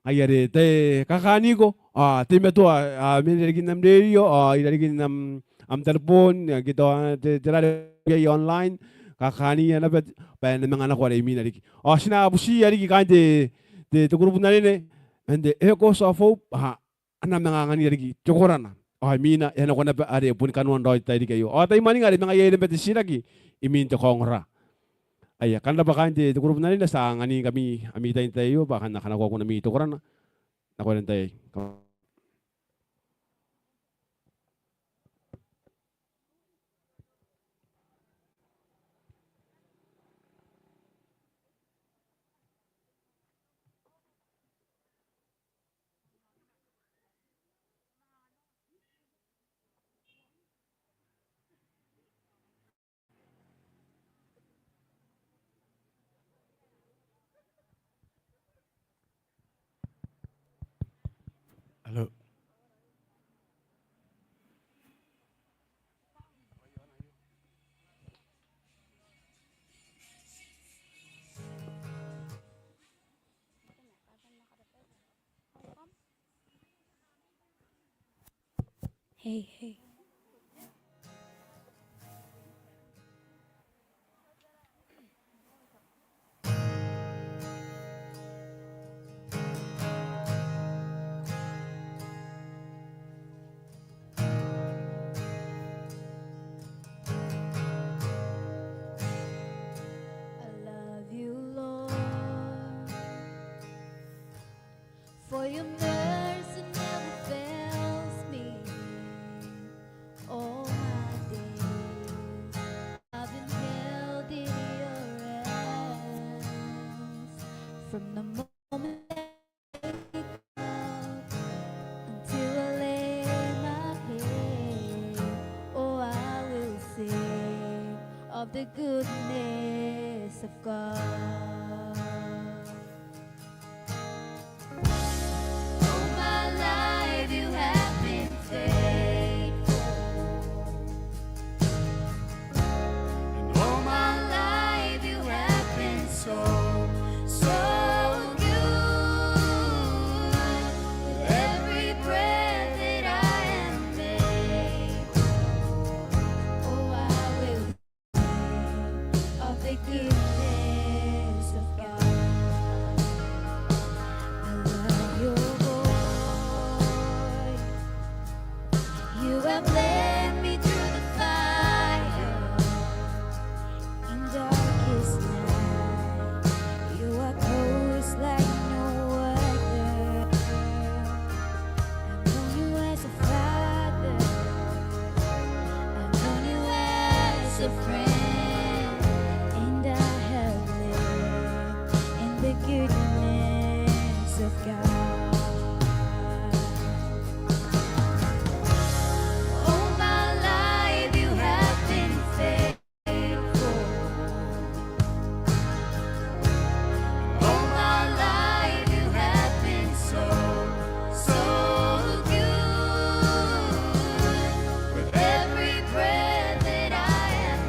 Ngaia are tai kakaniko ao teimatoa ao mena i rarikin am rerio ao i rarikin am, am tareboon, ke tao te, tera are iai online, kakaniia naba bwa e na manga nako are imwina riki. Ao ti na butiia riki kaain te, te, te kurubu n anene man te Echoes of Hope, a na manga anganira riki te korana ao imwina e a nako naba are boni kanoan raoi te tairiki aio. Ao tai mwaninga are manga iai naba te titiraki imwin te kaongora. Aia, kam rabwa kaain te, te kurubu n anene, ti a anganingkami ami tai n te tai aio bwa kam na kanakoa kunami te korana nakoira n te tai aei. Hello. Hey, hey. I love you, Lord. For your mercy never fails me all my days. I've been held in your hands from the moment I wake up until I lay my head. Oh, I will sing of the goodness of God. goodness of God. All my life you have been faithful. All my life you have been so, so good. With every breath that I am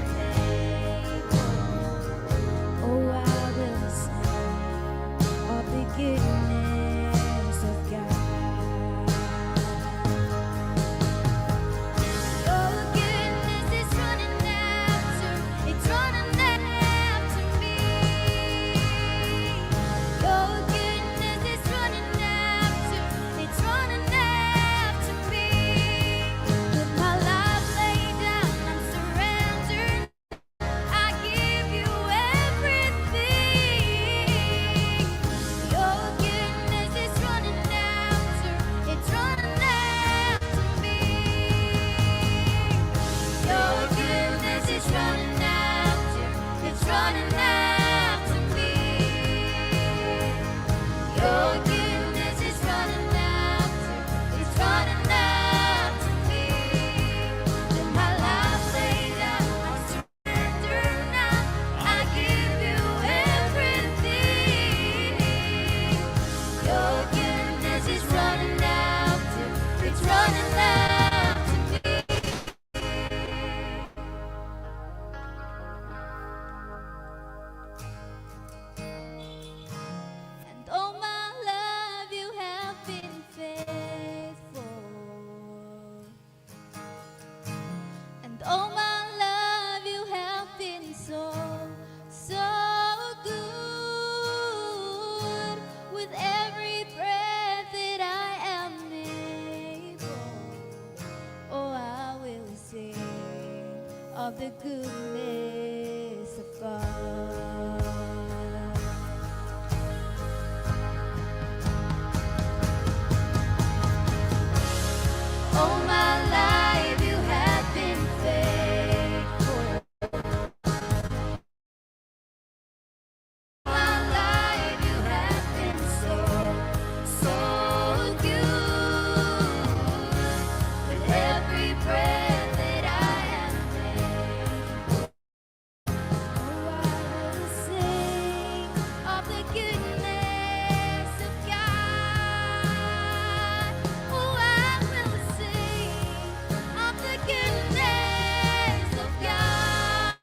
able, oh, I will sing of the goodness of God. Your goodness is running after, it's running after me. Your goodness is running after, it's running after me. With my life laid down, I'm surrendered. I give you everything. Your goodness is running after, it's running after me. Your goodness is running after, it's running after me. Your goodness is running after, it's running after me. With my life laid down, I'm surrender now. I give you everything. Your goodness is running after, it's running after me. And all my life you have been faithful. And all my life you have been so, so good. With every breath that I am able, oh, I will sing of the goodness of God. All my life you have been faithful. My life you have been so, so good. With every breath that I am able, oh, I will sing of the goodness of God. Oh, I will sing of the goodness of God.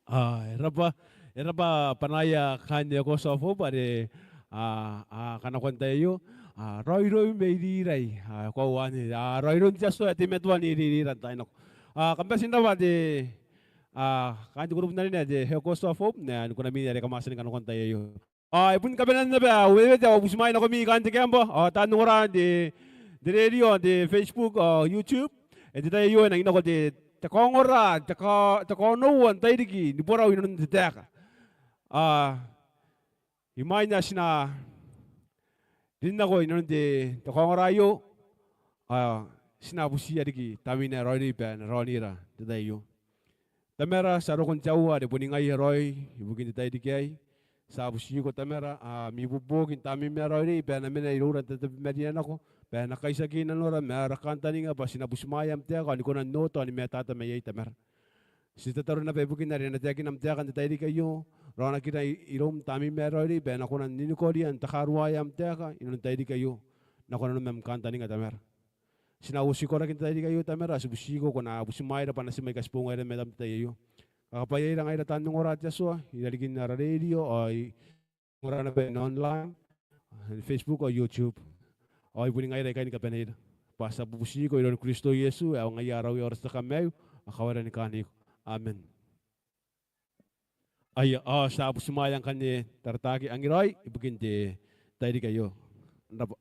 A, e rab'a, e rab'a b'anaia kaain te House of Hope are a, a kanakoa n te tai aio. A, raoiroi ma irarikin, a, koauan, a, raoiroin te Atua ae teimatoa n irarikin n taai nako. A, kam bati n rab'a te, a, kaain te kurubu n anene ae te House of Hope, n ae ni kunami are kam a tia ni kanakoa n te tai aio. A, e bon kabanean naba au wewete ao butimwaai nakoimi kaain te camp, ao taan ongora n te, te radio, n te Facebook, ao YouTube. N te tai aio e nangi nako te, te kaongora, te ka, te kaonoua n tairiki ni borau inanon te taeka. A, imwain ae ti na rin nako inanon te, te kaongora aio, a, ti na butiia riki Tamnein ae Raoiroi bwa e na raonira n te tai aio. Tamara, ti a roko n te aua are boni ngaia raoi ibukin te tairiki aei. Ti a butiko Tamara, a, am ibuobuoki Tamneim ae Raoiroi bwa e na mena iroura n tatabemanira nako, bwa e na kaitiaki nanora ma ara kantaninga bwa ti na butimwaea am taeka ao ni kona n oota ao ni matata mai iai Tamara. Ti tataro naba ibukin are e na taekina am taeka n te tairiki aio, raonakira iroum Tamneim ae Raoiroi bwa e na kona n ninikoria n takaruaea am taeka inanon te tairiki aio nakon nanom ma am kantaninga Tamara. Ti na uotii koraki n te tairiki aio Tamara, ti butiko ko na butimwaeira bwa ti na manga katibongaira i matam n te tai aio. Kakabwaiaira ngaira taan ongora te Atua irarikin ara radio ao ongora naba n online, Facebook ao YouTube. Ao i boni ngaira ikai ni kabaneira. Bwa ti a bubutiko iroun Kristo Iesu ae ngaia ara Uea ao ara tia kamaiu ao kawaira ni kaaniko. Amen. Aia, ao ti a butimwaea ngkanne tarataki angiraoi ibukin te tairiki aio. N rab'a.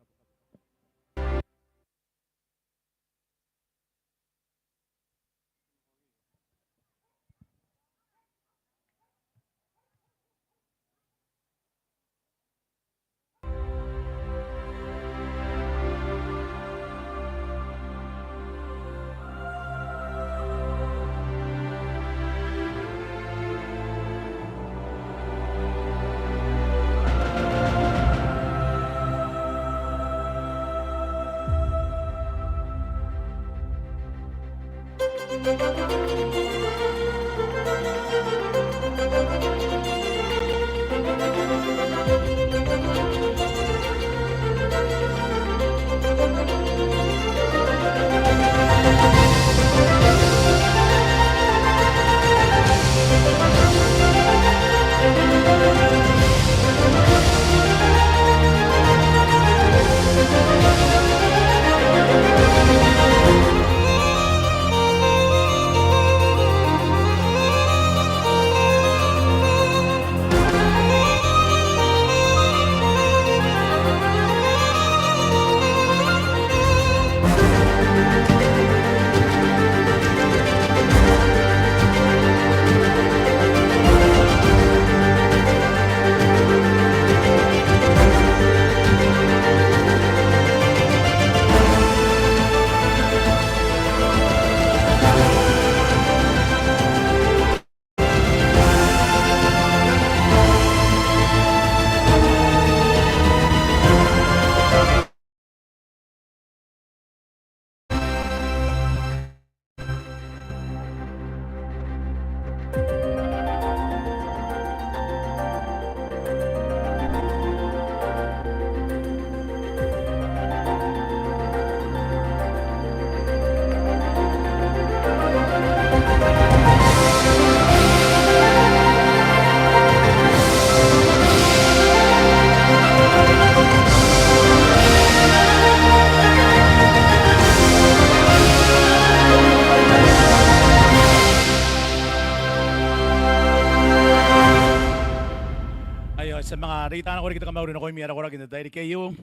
Ti a nako riki te kamauri nakoimi ara koraki n te tairiki aio.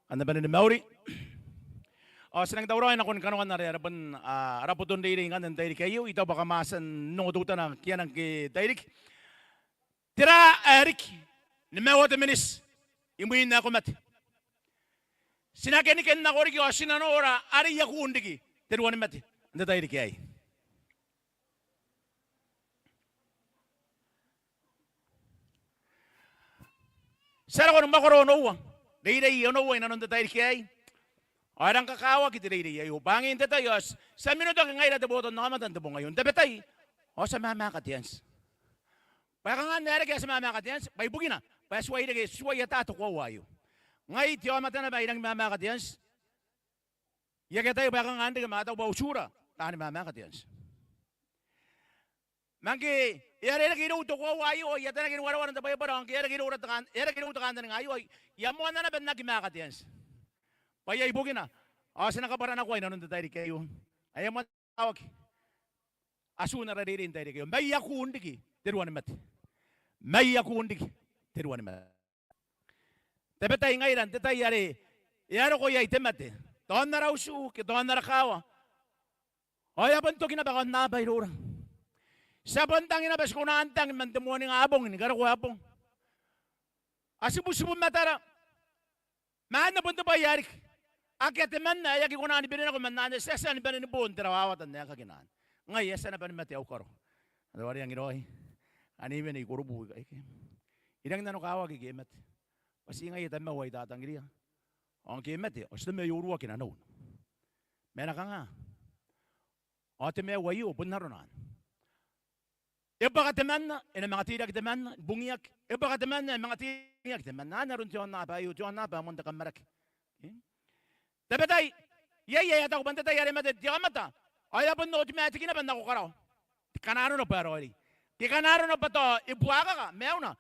Kam na bane ni mauri. Ao ti nang tauraoi nakon kanoan are, are bon, a, ara boton reirei ngkanne n te tairiki aio. I taku bwa kam a tia n ongo teutana kiana ngke tairiki. Tera ae riki ni maiua te miniti imwin ae ko mate? Ti na keniken nako riki ao ti na nora are i akun riki te ruanimate n te tairiki aei. Ti a roko ni mwakoro onoua, reirei onoua inanon te tairiki aei. Ao e rang kakawaki te reirei aio bwa angin te tai ao ti a minotaki ngaira te botannaomata n te bong aio n tabetai. Ao ti a mamaka te anti. Bwa e kanga n ae reke ae ti mamaka te anti? Bwa ibukina bwa e tuai reke, e tuai ata te koaua aio. Ngai te aomata naba ae I rangi ni mamaka te anti. I aki ataia bwa e kanga n reke, ma I taku bwa utura taani mamaka te anti. Ma ngke e a rereke irou te koaua aio, I atanaki ni wareware n te Baibara, ao ngke e a reke iroura te kan-, e a reke irou te kantaninga aio, I a moanna naba n aki maka te anti. Bwa iai bukina ao ti na kabwaranakoa inanon te tairiki aio. Ae e moan kakawaki atun ara reirei n te tairiki aio. Mai akun riki te ruanimate. Mai akun riki te ruanimate. Tabetai ngaira n te tai are e a roko iai te mate, tao n ara utu ke tao n ara kaawa, ao e a bon toki naba kaonnaba iroura. Ti a bon tangi naba, ti kona n tangi man te moaningabong ni karokoa bong. A tibutibu matara. Ma anne bon te bwai ae riki. Akea temanna ae aki kona ni bane nako man anne, ti a tia ni bane ni bo n te rawawata n aekakin anne. Ngai, e a tia naba ni mate au karo. Ao are angin raoi, ane I wene i Korobu ikai ke, I rangi n nanokawaki ke e mate. Bwa ti ngaia tamau ae I tatangiria. Ao ngke e mate ao ti teimatoa n uruaki nanou. Ma e na kanga? Ao te maiu aio bon arona anne. E bwaka temanna, e na manga teirake temanna ni bungiaki. E bwaka temanna, e manga teirake temanna. Anne aron te aonnaba aio, te aonnaba ae moan te kammaraki. Ke? Tabetai, iai ae a taku bwa n te tai are e mate te aomata ao e a bon automatic naba n nako karawa. Ngkana arona bwa e raoiroi, ke ngkana arona bwa tao e buakaka maiuna,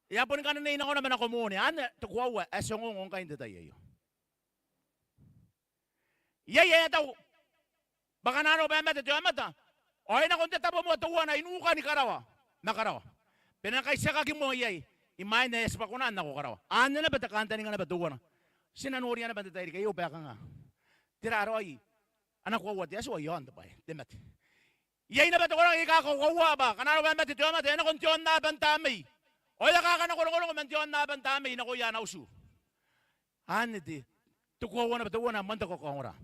e a boni kananei nako naba nako moone. Anne te koaua ae ti ongongo ngkai n te tai aio. Iai ae a taku bwa ngkana arona bwa e mate te aomata ao e nako n te tabo moa teuana i nukan karawa ma karawa, bwa e na kaitiakaki moa iai imwain ae e a tibwa kona n nako karawa. Anne naba te kantaninga naba teuana ti na noria naba n te tairiki aio bwa e kanga. Tera raoi ana koaua te Atua i aon te bwai ae te mate? Iai naba te koraki aika a kakoaua bwa ngkana arona bwa e mate te aomata e nako n te aonnaba n tamnei, ao e a kanakorongorongo man te aonnaba n tamnei nakoia ana utu. Anne te, te koaua naba teuana ae moan te kakaongora.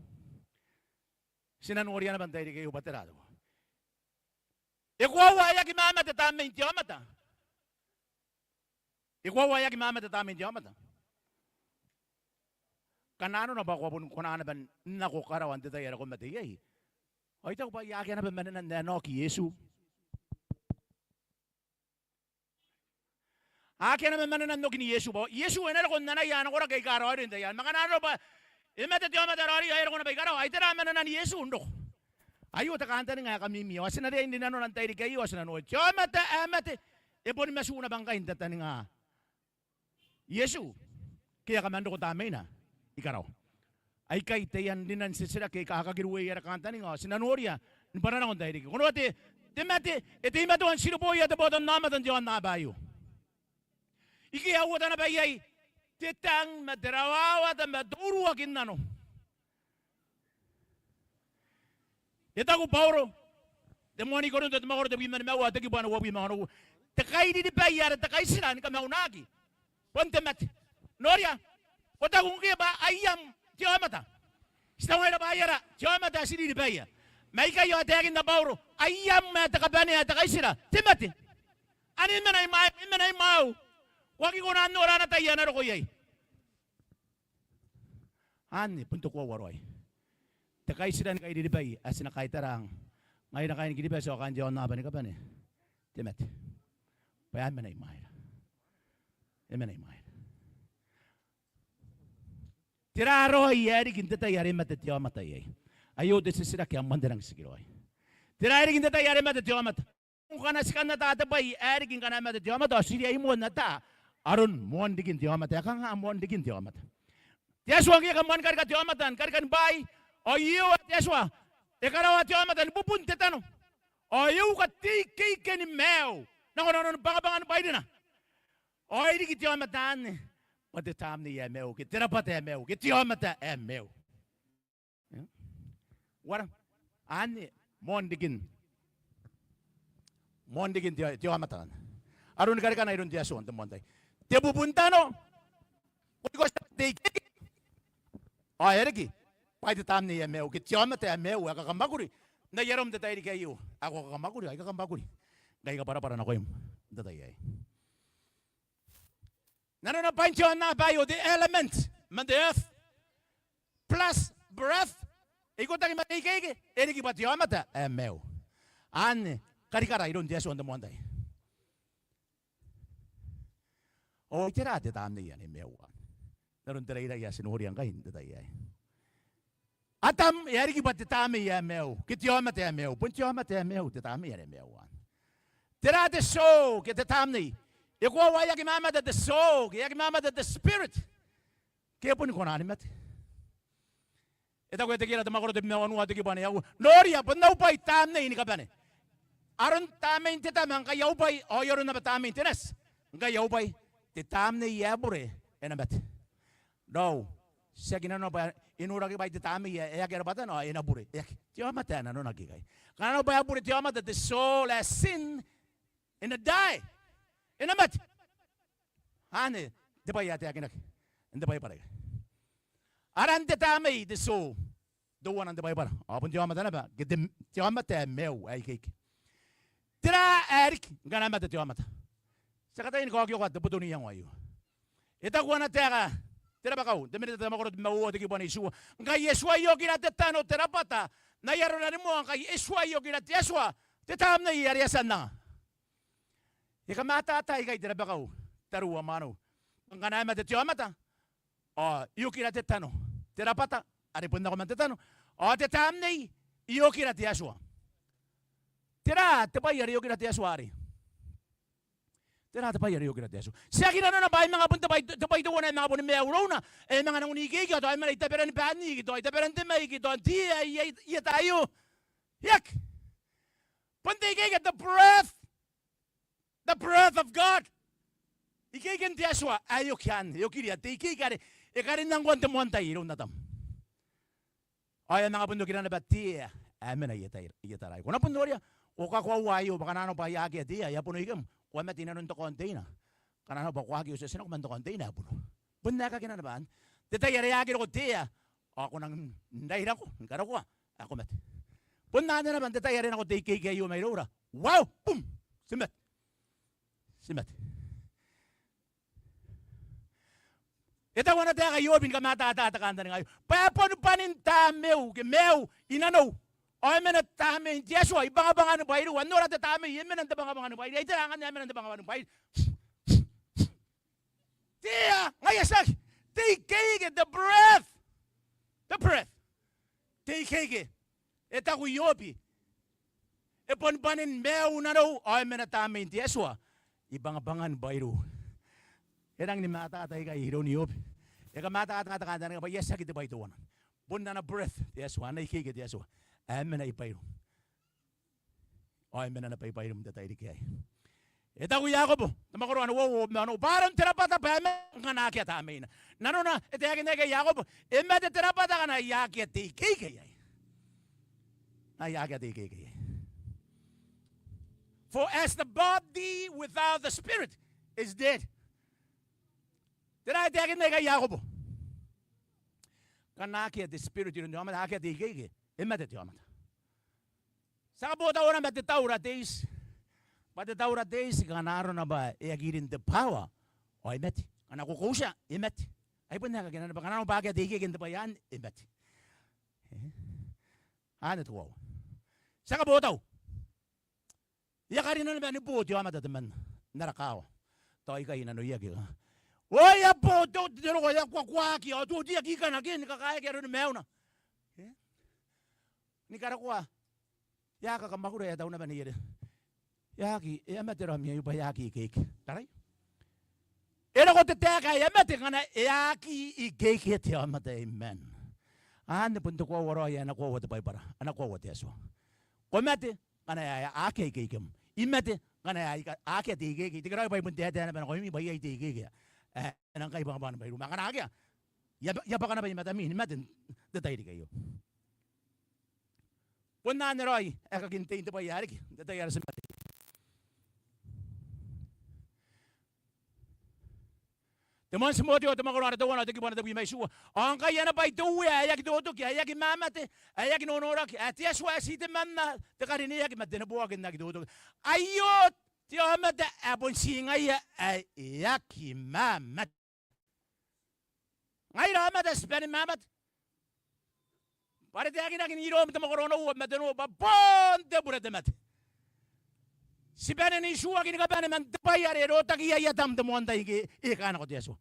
Ti na noria naba n te tairiki aio bwa tera te koaua. E koaua ae aki mamate tamnein te aomata? E koaua ae aki mamate tamnein te aomata? Ngkana arona bwa ko a boni kona naba n nako karawa n te tai are ko mate iai ao I taku bwa akea naba manenan ae na oki Iesu. Akea naba manenan okin Iesu, bwa Iesu e na roko n anaia ana koraki aika raoiroi n te tai anne. Ma ngkana arona bwa e mate te aomata raoiroi ao e roko naba i karawa, ai tera manenan Iesu n roko? Aio te kantaninga ae kamimi ao ti na riai n rinanona n te tairiki aio ao ti na noria. Te aomata ae mate e boni matu naba ngkai n tataninga Iesu ke e a kaman roko tamneina i karawa. Aikai taian rinan titiraki aika a kakiruei ara kantaninga ao ti na noria ni bwananako n te tairiki. Ko noria te, te mate e teimatoa n tiriboia te botannaomata n te aonnaba aio. Ike a uota naba iai te tang ma te rawawata ma te uruaki n nano. E taku Bauro n te moan I-Korinto te mwakoro tebwi ma nimaua ao te kibu ae uabwi ma onoua, te kairiribai are te kaitira ni kamaunaki bon te mate. Noria, ko taku ngkoe bwa ai am te aomata. Ti tangira bwa ai ara te aomata ae ti riribaia. Ma ikai ao e taekinna Bauro, ai am ae te kabanea ae te kaitira te mate. Ane e mena imwaim, e mena imwaiu. Ko aki kona n nora ana tai ae na roko iai. Anne bon te koaua raoi. Te kaitira ni kairiribai ae ti na kaitara ngaira kaain Kiribati ao kaain te aonnaba ni kabane, te mate. Bwa e a mena imwaira. E mena imwaira. Tera raoi ae riki n te tai are e mate te aomata iai? Aio te titiraki ae moan te rangi n tikiraoi. Tera ae riki n te tai are e mate te aomata? Ngkana ti kan ata te bwai ae riki ngkana e mate te aomata ao ti riai moa n ata aron moan rikin te aomata. E kanga moan rikin te aomata? Te Atua ngke e a moani karika te aomata ni karikani bwaai ao Iehova te Atua e karaoa te aomata ni bubun tetano ao e uka te ikeike ni maiu nako nanoni bwangabwangan bwairina. Ao e riki te aomata anne bwa te tamnei ae maiu, ke te rabwata ae maiu, ke te aomata ae maiu. Eng? Uara, anne moan rikin, moan rikin te, te aomata anne. Aron karikana iroun te Atua n te moan tai. Te bubun tano, ko ikotia te ikeike. Ao e a riki bwa te tamnei ae maiu, ke te aomata ae maiu, ae kakamwakuri. N ai arom n te tairiki aio, ao ko kakamwakuri, ao I kakamwakuri. Ngkai I kabwarabwara nakoim n te tai aei. Nanona bwain te aonnaba aio, the element, man the earth, plus breath, e ikotaki ma te ikeike, e riki bwa te aomata ae maiu. Anne karikara iroun te Atua n te moan tai. Ao ai tera te tamnei ae maiu? N aron te rairaai ae ti noria ngkai n te tai aei. Atam e a riki bwa te tamnei ae maiu, ke te aomata ae maiu, bon te aomata ae maiu, te tamnei ae maiu. Tera te soul, ke te tamnei? E koaua e aki mamata te soul, ke e aki mamata te spirit, ke e boni kona ni mate. E taku Etekiera te mwakoro tebwi ma wanua te kibu ae uoua, noria, bon au bwai tamnei ni kabane. Aron tamnein te tama ngkai au bwai, ao ai aron naba tamnein te nati ngkai au bwai, te tamnei ae bure e na mate. Raou, tiaki nanona bwa e noraki bwa te tamnei ae, e aki rabwatana ao e na bure. E aki. Te aomata ae nanonaki ikai. Ngkana nanona bwa e bure te aomata, the soul has sinned, e na die, e na mate. Anne te bwai ae taekinaki n te Baibara ikai. Aran te tamnei, the soul, teuana n te Baibara. Ao bon te aomata naba, ke te, te aomata ae maiu, ae ikeike. Tera ae riki ngkana e mate te aomata? Ti a kataia ni kaokioka te boto n iango aio. E taku ana taeka te rabakau, te Meneta te mwakoro tebwi ma uoua te kibu ae itiua, ngkai e tuai okira te tano, te rabwata n ai arona ni moa, ngkai e tuai okira te Atua te tamnei are e a tia n anga. E kamatata ikai te rabakau, tariu ao mwaneu. Ngkana e mate te aomata, ao e okira te tano, te rabwata are bon nako man te tano, ao te tamnei e okira te Atua. Tera te bwai are e okira te Atua arei? Tera te bwai are e okira te Atua? Tiaki nanona bwa e manga bon te bwai, te bwai teuana ae manga boni maiu irouna, e manga nangi n ikeike, ao tao e mena i taberan bwaaniki, tao i taberan te maiki, tao n te, i, i, i eta aio. E aki. Bon te ikeike, the breath, the breath of God. Ikeiken te Atua ae e oki anne, e okiria te ikeike are e karinna ngkoa n te moan tai iroun Atam. Ao e a manga bon okira naba te ea ae mena i eta, i etara aei. Ko na bon noria, ko kakoaua aio bwa ngkana nanona bwa akea te ea, e a bono ikem, ko a mate inanon te kaonteina. Ngkana nanona bwa ko aki otioti nako man te kaonteina, e a bono. Bon aekakina naba anne. Te tai are e aki roko te ea, ao ko nangi n rairako ni karokoa ae ko mate. Bon anne naba n te tai are nako te ikeike aio mairoura. Wau, bum! Ti mate. Ti mate. E taku ana taeka Iobi ni kamatata te kantaninga aio, bwa e boni bwanin tamneiu ke maiu i nanou, ao e mena tamnein te Atua i bangabangani bwairiu. Ao nora te tamnei, e mena n te bangabangani bwairi. Ai tera ngkanne ae mena n te bangabangani bwairi? Te ea, ngaia tiaki. Te ikeike, the breath. The breath. Te ikeike. E taku Iobi, e boni bwanin maiu nanou, ao e mena tamnein te Atua i bangabangani bwairiu. E rangi ni matata ikai iroun Iobi. E kamatata te kantaninga bwa e a tiaki te bwai teuana. Bon ana breath te Atua, ana ikeike te Atua ae mena i bwairiu. Ao e mena naba i bwairium n te tairiki aei. E taku Iakobo, te mwakoro ae uoua, uoua ma onoua, bwa aron te rabwata bwa e mate ngkana akea tamneina. Nanona e taekinna ikai Iakobo, e mate te rabwata ngkana e akea te ikeike iai. Ngkana e akea te ikeike iai. For as the body without the spirit is dead. Tera ae taekinna ikai Iakobo? Ngkana akea te spirit iroun te aomata, akea te ikeike, e mate te aomata. Ti a kabotaua naba te taura te iti. Bwa te taura te iti, ngkana arona bwa e aki rin te power, ao e mate. Ngkana ko kautia, e mate. Ai bon aekakina naba, ngkana nanona bwa akea te ikeike n te bwai anne, e mate. E? Anne te koaua. Ti a kabotau. E a karina naba ni bo te aomata temanna n ara kaawa. Tao ikai nanoia ke. Ao e a bo te, te roko, e a kuakuaki, ao te oti e a kikana ke ni kakaeaki aroni maiuna. E? Ni karokoa. E a kakamwakura, e a taku naba neiere, e aki, e a mate raom aio bwa e aki ikeike. Tarai? E roko te taeka ae e a mate ngkana e aki ikeike te aomata, amen. Anne bon te koaua raoi ae ana koaua te Baibara, ana koaua te Atua. Ko mate ngkana e akea ikeikem. I mate Ngkana aika, akea te ikeike, te keraoi bwa I bon taetae naba nakoimi bwa iai te ikeike ae e nang kai bwangabwangani mairoum. Ma ngkana akea, I a, I a bwaka naba i matami ni mate n te tairiki aio. Bon anne raoi aekakin tein te bwai ae riki n te tai are ti mate. Te moan Timoteo, te mwakoro are teuana, te kibu ae tebwi ma itiua. Ao ngkai ana bwai te Uea ae aki totoki, ae aki mamate, ae aki nonoraki, ae te Atua ae ti temanna, te karineaki ma te neboaki n aki totoki. Aio te aomata ae bon ti ngaia ae e aki mamate. Ngaira aomata ti bane ni mamate. Bwa are taekinaki n Rom te mwakoro onoua ma tenua bwa bon te bure te mate. Ti bane n ituaki ni kabane man te bwai are e rotaki iai Atam n te moan tai ngke e kanako te Atua.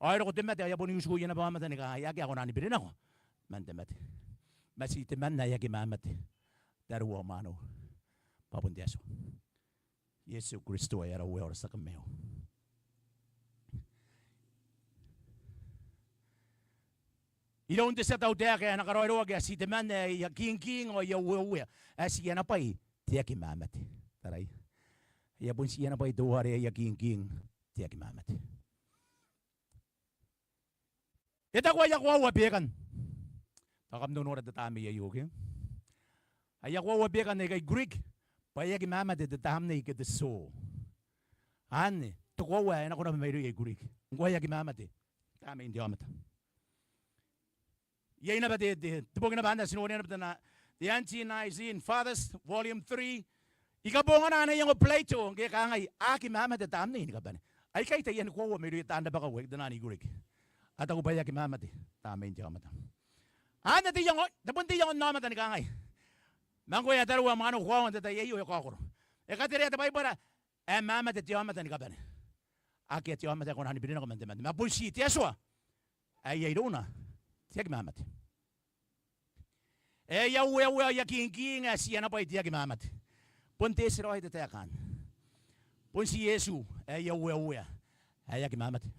Ao e roko te mate ao e a bon utuia naba aomata ni kangai, akea ae kona ni biri nako man te mate. Ma ti temanna ae aki mamate, tariu ao mwaneu, bwa bon te Atua. Iesu Kristo ae ara Uea ao ara tia Kamaiu. Iroun te tia tautaeka ae na karaoiroaki ae ti temanna ae aia kingking ao aia ueua ae ti ana bwai te aki mamate. Taraia. Aia bon ti ana bwai teuare aia kingking te aki mamate. E taku aia koaua bekan. Tao kam nora te tamnei aio, okay? Aia koaua bekan aika i Greek bwa e aki mamate te tamnei ke te soul. Anne te koaua ae nako naba mairouia i Greek ngkoa e aki mamate tamnein te aomata. Iai naba te, te, te boki naba anne ae ti noria naba te na, te Ante-Nicene Fathers, Volume three. I kabongana ana iango Plato ngke e kangai, a aki mamate tamnei ni kabane. Aikai taiani koaua mairouia taan rabakau aika te naan Greek. A taku bwa e aki mamate tamnein te aomata. Anne te iango, te bon te iango n aomata ni kangai. Ma ngkoe ae tariu ao mwaneu, ko aonga n te tai aio e kaokoro. E katerea te Baibara ae mamate te aomata ni kabane. Akea te aomata ae kona ni biri nako man te mate. Ma bon ti te Atua ae iai irouna te aki mamate. Ae aia ueua ao aia kingking ae ti ana bwai te aki mamate. Bon te eti raoi te taeka anne. Bon ti Iesu ae aia ueua ae aki mamate.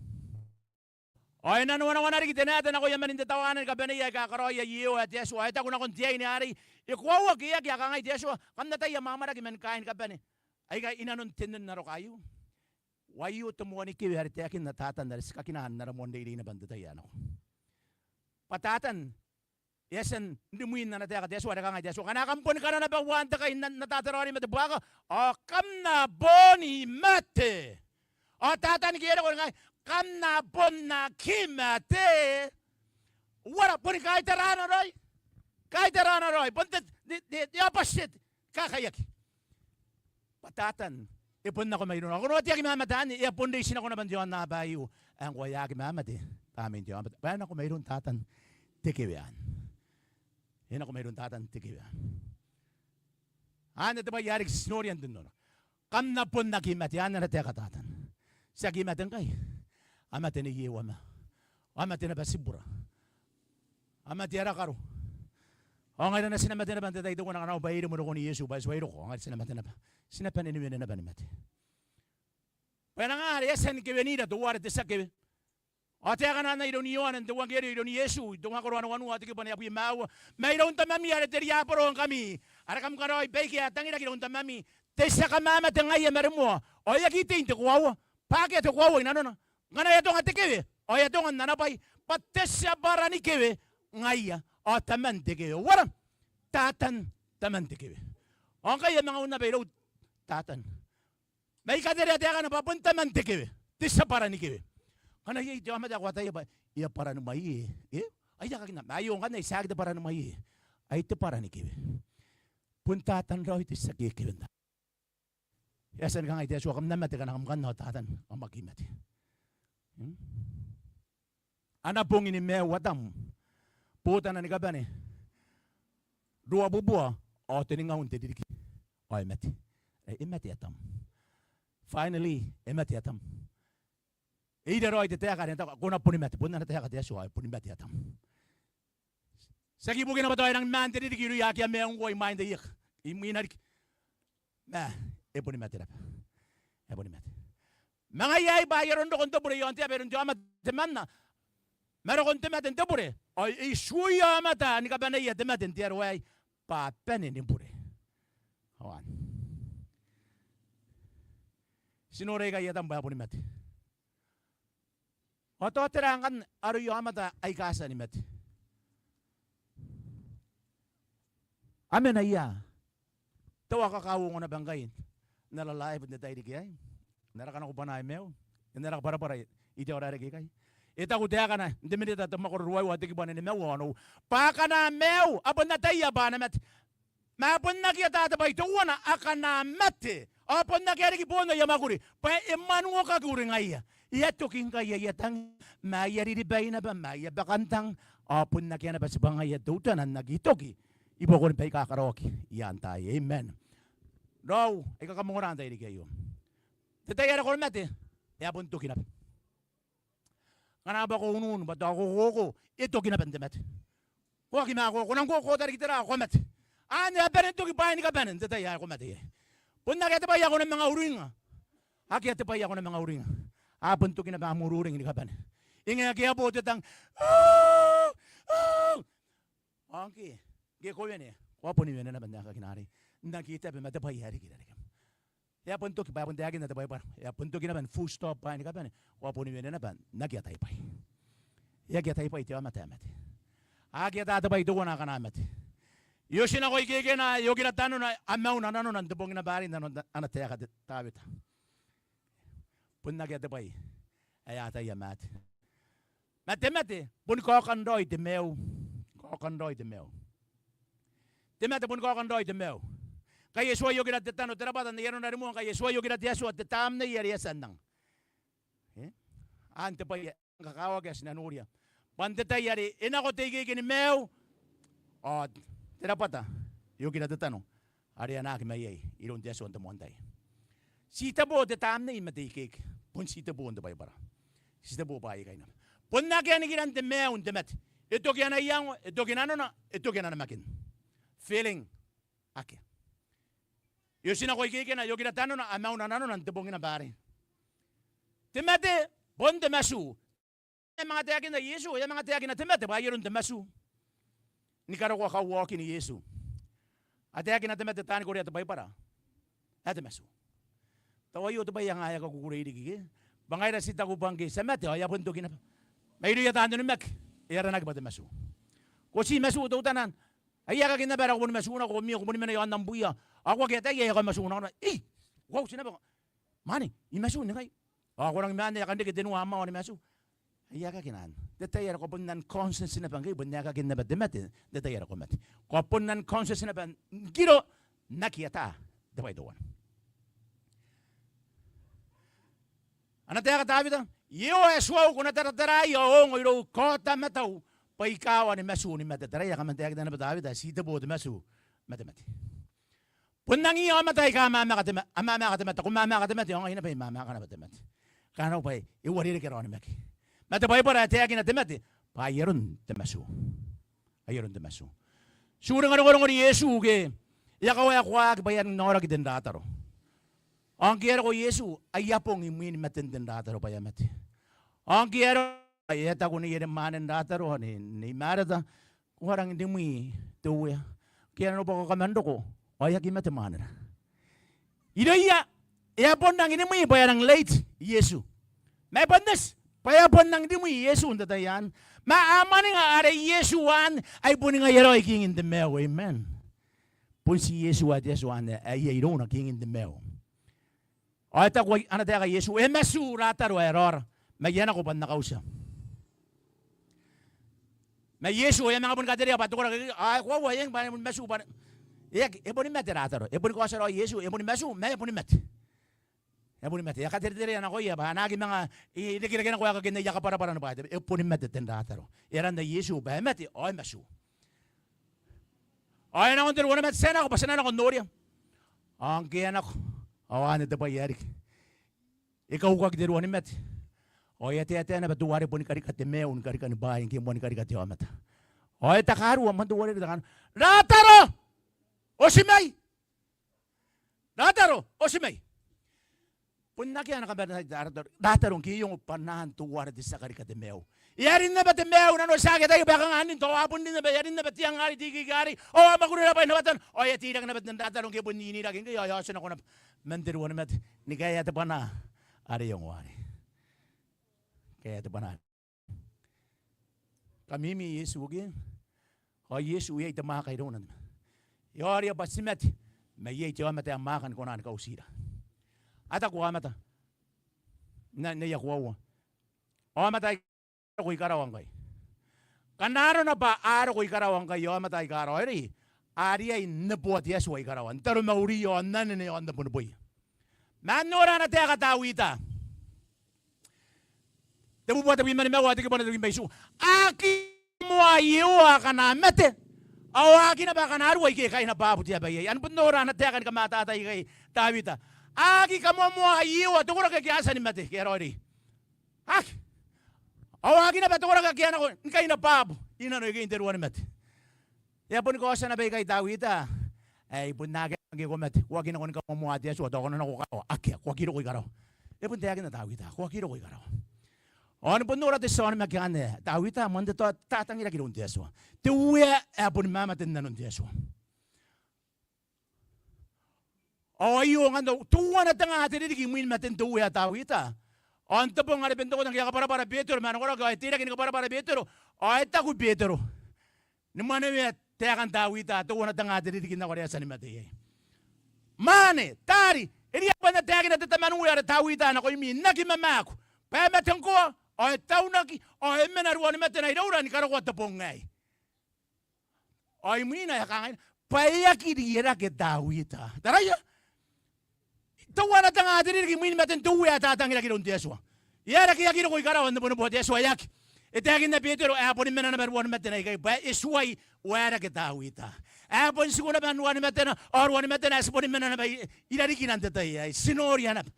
Ao e nanoanawana riki te naeta nakoia manin te tawaana ni kabaneia aika karaoia Iehova te Atua. Ao e taku nakon te aine arei, e koauaki, e aki, a kangai te Atua, kam na tai amwamwarake mani kaain kabane aika i nanon te nnen aroka aio. Ao aio te moani kewe are taekinna Tatan are ti kakinaa n ara moan reirei naba n te tai ae nako. Bwa Tatan e a tia n rimwin ana taeka te Atua are kangai te Atua, ngkana kam boni kana naba uaan te kai n, n ata te raoiroi ma te buaka, ao kam na boni mate. Ao Tatan ngke e roko e kangai, kam na bon aki mate. Uara, boni kaitaraana raoi. Kaitaraana raoi. Bon te, te, te, te opposite. Kakaiaki. Bwa Tatan e bon nako mairouna. Ao ko noa te aki mamate anne, e a bon reitinako naba n te aonnaba aio. Ae ngkoa e a aki mamate tamnein te aomata. Bwa e nako mairoun Tatan te kewe anne. E nako mairoun Tatan te kewe anne. Anne te bwai are ti noria n te nora. Kam na bon aki mate, anne ana taeka Tatan. Ti aki mate ngkai. A mate nei Euama. A mate naba tibura. A mate ara karo. Ao ngaira ti na mate naba n te tai teuana ngkana bwa e iremwe rokon Iesu bwa e tuai roko. Ao ngaira ti na mate naba. Ti na bane ni wene naba ni mate. Bwa e nang are e a tia ni kewenira teuare te tia kewe. Ao taekana anne iroun Ioane n te euangkerio iroun Iesu, te mwakoro ae wanua, te kibu ae abwi ma aua. Mairoun tamami are te riaboro ngkami, are kam karaoi baike a tangiraki iroun tamami. Te tia kamamate ngaia ma rimoa, ao e aki tei n te koaua, bwa akea te koaua i nanona. Ngkana e atonga te kewe, ao e atonga n ana bwai, bwa te tia bwara ni kewe ngaia, ao taman te kewe. Uara? Tatan, taman te kewe. Ao ngkai e a manga un naba irou Tatan. Ma I katerea taekana bwa bon taman te kewe, te tia bwara ni kewe. Ngkana iai te aomata ae ko ataia bwa e a bwara ni mwaie, e? Ai a kakinna, ma aio ngkanne ai tiaki te bwara ni mwaie. Ai te bwara ni kewe. Bon Tatan raoi te tia kekewe n tara. E a tia ni kangai te Atua, kam na mate ngkana kam kanna ao Tatan, kam aki mate. Hmm? Ana bong ni maiu Atam, botana ni kabane ruabubua ao teningaun te ririki ao e mate. E, e mate Atam. Finally, e mate Atam. E ira raoi te taeka are e na taku, ko na boni mate, bon ana taeka te Atua, e boni mate Atam. Tiaki ibukina bwa tao e rangi ni maan te ririki irouia akea maiu ngkoa imwain te ieka, imwina riki. Ma e boni mate naba. E boni mate. Ma ngaia aei bwa ai aron rokon te bure i aon te aba iroun te aomata temanna. Ma rokon te mate n te bure, ao e itiuia aomata ni kabaneia te mate n te aro aei bwa a bane ni bure. Ao anne. Ti nora ikai atam bwa e boni mate. Ao tao tera ngkanne aroia aomata aika a tia ni mate? A mena ia? Tao a kakauongo naba ngkai n ara live n te tairiki aei, n ara kanakobwanaa maiu, n ara kabwarabwara i te aorareke ikai. E taku taekana n te Minita te mwakoro ruaiwa te kibu ae nimaua ao onoua bwa akana maiu a bon ataia bwa a na mate. Ma a bon aki ata te bwai teuana akana mate, ao bon akea riki boon aia mwakuri bwa e mwanuokaki uringaia. E a toki ngkai aia tang ma aia riribai naba ma aia bakantang, ao bon akea naba tibwangaia teutana n aki toki i buakoni baika karaoaki i aan taai. Amen. Raou aika kam ongora n tairiki aio, te tai are ko na mate e a bon toki naba. Ngkana bwa ko unun bwa tao ko koko, e toki naba n te mate. Ko aki mako, ko nang koko, ko ta riki tera, ko mate. Anne a bane n toki bwaai ni kabane n te tai ae ko mate iai. Bon akea te bwai ae ko na manga uringa. Akea te bwai ae ko na manga uringa. A bon toki naba am ururing ni kabane. E ngae akea bo te tang. Ao ngke, ngke ko wene, ko a boni wene naba n aekakin arei, n aki tabe ma te bwai ae riki irarikim. E a bon toki bwa e a bon taekinna te Baibara, e a bon toki naba n full stop bwaai ni kabane, ko a boni wene naba n aki atai bwai. E aki atai bwai te aomata ae mate. A aki ata te bwai teuana akana mate. E oti nako ikeikena, e okira tanona, a mauna nanona n te bong naba arei n ana, ana taeka Tawita. Bon akea te bwai ae a ataia maate. Ma te mate boni kaokan raoi te maiu. Kaokan raoi te maiu. Te mate boni kaokan raoi te maiu. Ngkai e tuai okira te tano, te rabwata n ai arona rimoa, ngkai e tuai okira te Atua, te Tamnei are e a tia n anga, e? Aan te bwai ae kakawaki ae ti na noria bwa n te tai are e nako te ikeike ni maiu ao te rabwata e okira te tano are e anaaki maiai iroun te Atua n te moan tai. Ti tebo te Tamnei ma te ikeike. Bon ti tebo n te Baibara. Ti tebo bwaai aikai naba. Bon akea nikiran te maiu n te mate. E toki ana iango, e toki nanona, e toki ana namakin. Feeling. Akea. E oti nako ikeikena, e okira tanona, a mauna nanona n te bong naba arei. Te mate bon te matu. E a manga taekinna Iesu, e a manga taekina te mate bwa ai aron te matu. Ni karokoa kauaokin Iesu. A taekina te mate taani korea te Baibara ae te matu. Tao aio te bwai ae ngae e a kakukurei riki ke. Bwa ngaira ti taku bwa ngke ti a mate ao e a bon toki naba. Ma irouia taan onimaki e aranaki bwa te matu. Ko ti matu teutana. Ai aekakin naba ae ko boni matu nako, ko mii, ko boni mena i aon am buia. Ao ko aki ataia ae ko matu nako. Ei, ko a uti naba. Mwaane, I matu ni kai. Ao ko rangi maan ae e kan reke tenua am aoa ni matu. Ai aekakin anne. N te tai are ko bon unconscious naba ngkai, bon aekakin naba te mate n te tai are ko mate. Ko bon unconscious naba n kiro n aki ata te bwai teuana. Ana taeka Tawita, Iehova ae tuau, ko na tarataraai ao ongo irou, kaota matau bwa I kawa ni matu ni mate. Taraia, kaman taekina naba Tawita ae ti tebo te matu ma te mate. Bon angiia aomata aika a mamaka te ma-, a mamaka te mate. Ko mamaka te mate ao ngai naba I mamaka naba te mate. Kanga bwa e uarereke ara onimaki. Ma te Baibara e taekina te mate bwa ai aron te matu. Ai aron te matu. Ti uringa rongorongon Iesu ke e a kawaekoaki bwa e a naoraki ten Rataro. Ao ngke e a roko Iesu, aia bong imwin maten ten Rataro bwa e a mate. Ao ngke e a roko, e a taku neiere mwanen Rataro, Nei, Nei Mareta, ko a rangi n rimwi te Uea. Ngke e a nanobwaka kaman roko ao e aki mate mwanera. Irouia e a bon rangi n rimwi bwa e a rangi n late Iesu. Ma e bon eti bwa e a bon rangi n rimwi Iesu n te tai anne. Ma a mwaninga are Iesu anne ai boni ngaia raoi kingin te maiu. Amen. Bon ti Iesu ae te Atua anne ae iai irouna kingin te maiu. Ao e taku ana taeka Iesu, e matu Rataro ae raora, ma I a nako bwa N na kautia. Ma Iesu e a manga boni katerea bwa te koraki, ao e koaua, e eng bwa e boni matu bwa e aki, e boni mate Rataro. E boni kaotia raoi Iesu, e boni matu, ma e boni mate. E boni mate. E a katereterea nakoia bwa a na aki manga irekereke nako aekakin aia kabwarabwara ni bwaai. E boni mate ten Rataro. E aranna Iesu bwa e mate ao e matu. Ao e a nako n te ruanimate, ti a nako bwa ti na nako n noria. Ao ngke e a nako, ao anne te bwai ae riki. E kaukaki te ruanimate. Ao e a taetae naba teuare boni karika te maiu ni karika ni bwaai ngke e moa ni karika te aomata. Ao e takarua man teuare riki te kananoa, Rataro! Oti mai! Rataro, oti mai! Bon akea ana kamatata Lataro, Lataro ngke e ongo bwanaan teuare te tia karika te maiu. E a rin naba te maiu i nanon tiaki ataei bwa e kanga n rin, tao a bon rin naba, e a rin naba te ang arei, te ikeike arei, ao a mwakuri naba i namatana, ao e a teirake naba Lataro ngke e bon ninirake ngkai, ao e a otinako naba man te ruanimate ni kaea te bwana are e ongo arei. Kaea te bwana. Kamimi Iesu ke? Ao Iesu iai te mwaaka irouna. E aoria bwa ti mate, ma iai te aomata ae mwaaka ni kona ni kautira. A taku aomata n aia koaua, aomata aika a roko i karawa ngkai. Ngkana arona bwa a roko i karawa ngkai aomata aika raoiroi, a riai n neboa te Atua i karawa, n taromauriia ao n anene ao n neboneboia. Ma nora ana taeka Tawita. Tebubua tebwi ma nimaua, te kibu ae tebwi ma itiua. A aki kamoamoa Iehova akana mate, ao a aki naba akana rua ike e kaina bwabu te aba iai. Ao bon nora ana taeka ni kamatata ikai Tawita. A aki kamoamoa Iehova te koraki ake a tia ni mate, ke a raoiroi? A aki. Ao a aki naba te koraki ake a nako ni kaina bwabu i nano ikein te ruanimate. E a boni kaotia naba ikai Tawita, ae e bon akea ngke ko mate, ko aki nako ni kamoamoa te Atua, tao ko na nako karawa. Akea, ko aki roko i karawa. E bon taekinna Tawita, ko aki roko i karawa. Ao ni bon nora te tia onimaki anne, Tawita, moan te ta-, tatangiraki iroun te Atua. Te Uea ae boni mamate n nanon te Atua. Ao aio ngkanne teuana te nga te ririki imwin maten te Uea Tawita. Ao n te bong are Penitekote ngke e a kabwarabwara Betero ma ana koraki, ao e teirake ni kabwarabwara Betero, ao e taku Betero ni mwanewea taekan Tawita, teuana te nga te ririki nako are e a tia ni mate iai. Mwaane, taari, e riai bwa N na taekina te tama n uea are Tawita nakoimi, n aki mamaaku, bwa e mate ngkoa, ao e taunaki, ao e mena ruanimatena iroura ni karokoa te bong aei. Ao imwina e kangai, bwa e aki rierake Tawita. Taraia. Teuana te nga te ririki imwin maten te Uea ae tatangiraki iroun te Atua. E aera ke e aki roko i karawa n neboneboa te Atua? E aki. E taekinna Betero ae boni mena naba ruanimatena ikai, bwa e tuai waerake Tawita. Ae bon tiku naba n ruanimatena, ao ruanimatena ae ti boni mena naba i, i rarikina n te tai aei. Ti noria naba.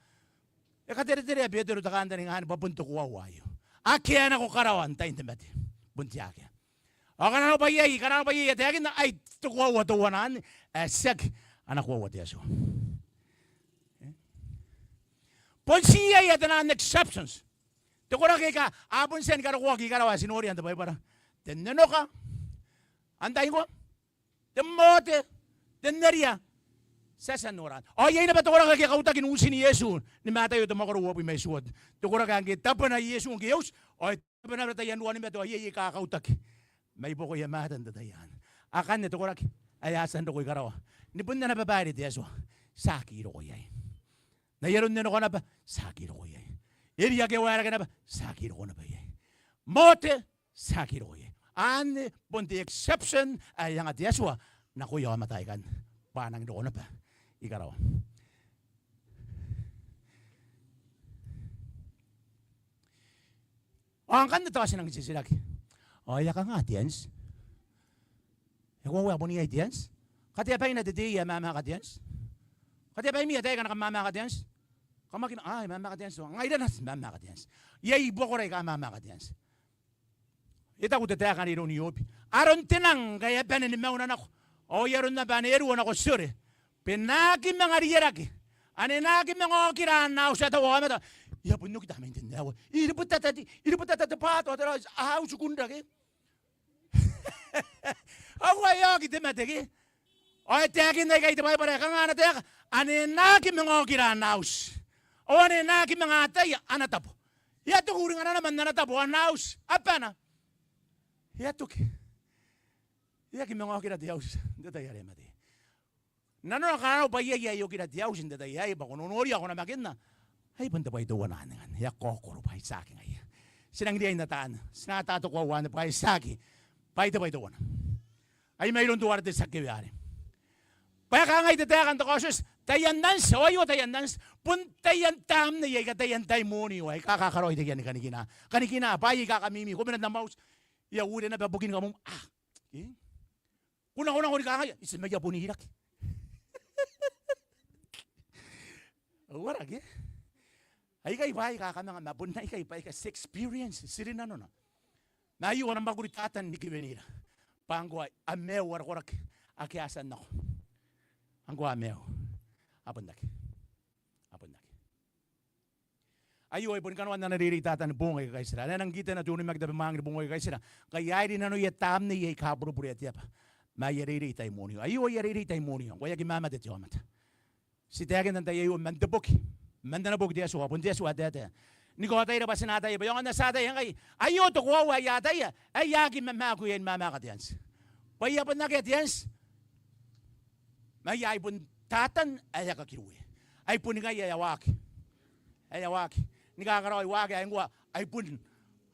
E katereterea Betero te kantaninga anne bwa bon te koaua aio. Akea nako karawa n tain te mate. Bon te akea. Ao ngkana arona bwa iai, ngkana arona bwa iai, e taekinna ai te koaua teuana anne, ae tiaki ana koaua te Atua. E? Bon ti iai ae te naan exceptions. Te koraki aika a bon tia ni karokoaki i karawa ae ti noria n te Baibara. Te nenoka. Antai ngkoa? Te mote. Te neria. Ti a tia n nora. Ao iai naba te koraki ake a kautaki n utin Iesu ni Mataio te mwakoro uabwi ma itiua. Te koraki ae ngke e tabwena Iesu ngke e uti, ao e tabwena naba taian ruanimate, ao iai aika a kautaki mai buakoia mwaata n te tai anne. Akanne te koraki ae a tia n roko i karawa. Ni bon ana babaire te Atua, ti aki roko iai. N ai aron nenoka naba, ti aki roko iai. Eria ake e waerake naba, ti aki roko naba iai. Mote, ti aki roko iai. Anne bon te exception ae anga te Atua nakoia aomata aikanne, bwa a nangi roko naba i karawa. Ao ngkanne tao ti nangi titiraki. Ao e a kanga te anti? E koaua ae bon iai te anti? Katea baina te tei ae mamaka te anti? Katea baimi ataei aika kam mamaka te anti? Kam aki, a, e mamaka te anti. Ngaira naba ti mamaka te anti. Iai buakora aika mamaka te anti. E taku te taeka anne iroun Iobi. Aron te nang ngkai e a bane ni mauna nako, ao ai aron naba ane e rua nako tiore, bwa e na aki manga rierake, ane e na aki manga okira ana auti. A taua aomata, e a bon oki tamnein te aoa. E ributata te, e ributata te bwato, a tara, a uti kunrake. Ao ngkoa e a oki te mate ke? Ao e taekinna ikai te Baibara ae kanga ana taeka, ane e na aki manga okira ana auti, ao ane e na aki manga ataia ana tabo. E a toki uringana naba n ana tabo, ana auti, abana. E a toki. E aki manga okira te auti n te tai are e mate. Nanona ngkana arona bwa iai ae e okira te auti n te tai aei, bwa ko nonoria, ko namakinna, ai bon te bwai teuana anne ngkanne. E a kaokoro bwa ai tiaki ngaia. Ti nangi riai n ata anne. Ti na ata te koaua anne bwa ai tiaki, bwa ai te bwai teuana. Ai mairoun teuare te tia kewe arei. Bwa e kangai te taeka n te Kaotioti, taian anti, ao aio taian anti, bon taian tamnei aika taian daimoniu aika kakaraoi taiani kanikina. Kanikina, bwa aika kamimi, ko mena n am auti, e a uere naba bukin kamum, a, e? Ko nako, ko nako ni kangai, iti ma I a bon iraki. Uara ke? Aikai bwaai aika kamanga, ma bon aikai bwaai aika ti experience, ti rinanona. Ma aio ana mwakuri Tatan ni kewenira. Bwa ngkoa a maiu ara koraki ake a tia n nako. Ngkoa a maiu. A bon aki. A bon aki. Aio e boni kanoan ana reirei Tatan ni boong aika kaitira. Are e nang kitana te onimaki tabemangaaki ni boong aika kaitira. Ngkai e a iri nanoia tamnei aika bureburea te aba ma aia reirei taimoniu. Aio aia reirei taimoniu. Ngkoa e aki mamate te aomata. Ti taekinna n tai aio man te boki, man ana boki te Atua, bon te Atua ae taetae ni kaotaira bwa ti na ataia bwa e aonga n tia ataia ngkai aio te koaua ae a ataia ae e aki mamaaku iai ni mamaka te anti. Bwa e a bon akea te anti ma e a, ai bon Tatan ae e kakiriwe. Ai boni ngaia ae a waaki, ae a waaki ni kakaraoi waaki ae ngkoa ai bon,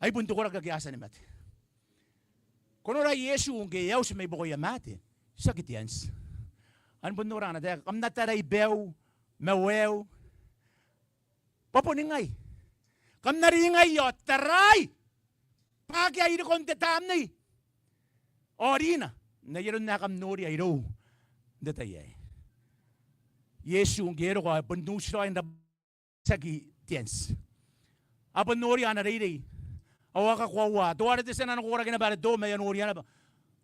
ai bon te koraki ake a tia ni mate. Ko norai Iesu ngke e a uti mai buakoia maate, tiaki te anti. Ao bon nora ana taeka, kam na tarai baiu ma waeu bwa boni ngai. Kam na ringai ao tarai bwa akea irikon te tamnei ao rina n ai aron ae kam noria irou n te tai aei. Iesu ngke e roko ao e bon uti raoi n ra tiaki te anti. A bon noria ana reirei ao a kakoaua. Teuare te tia nano koraki naba are toma e a noria naba.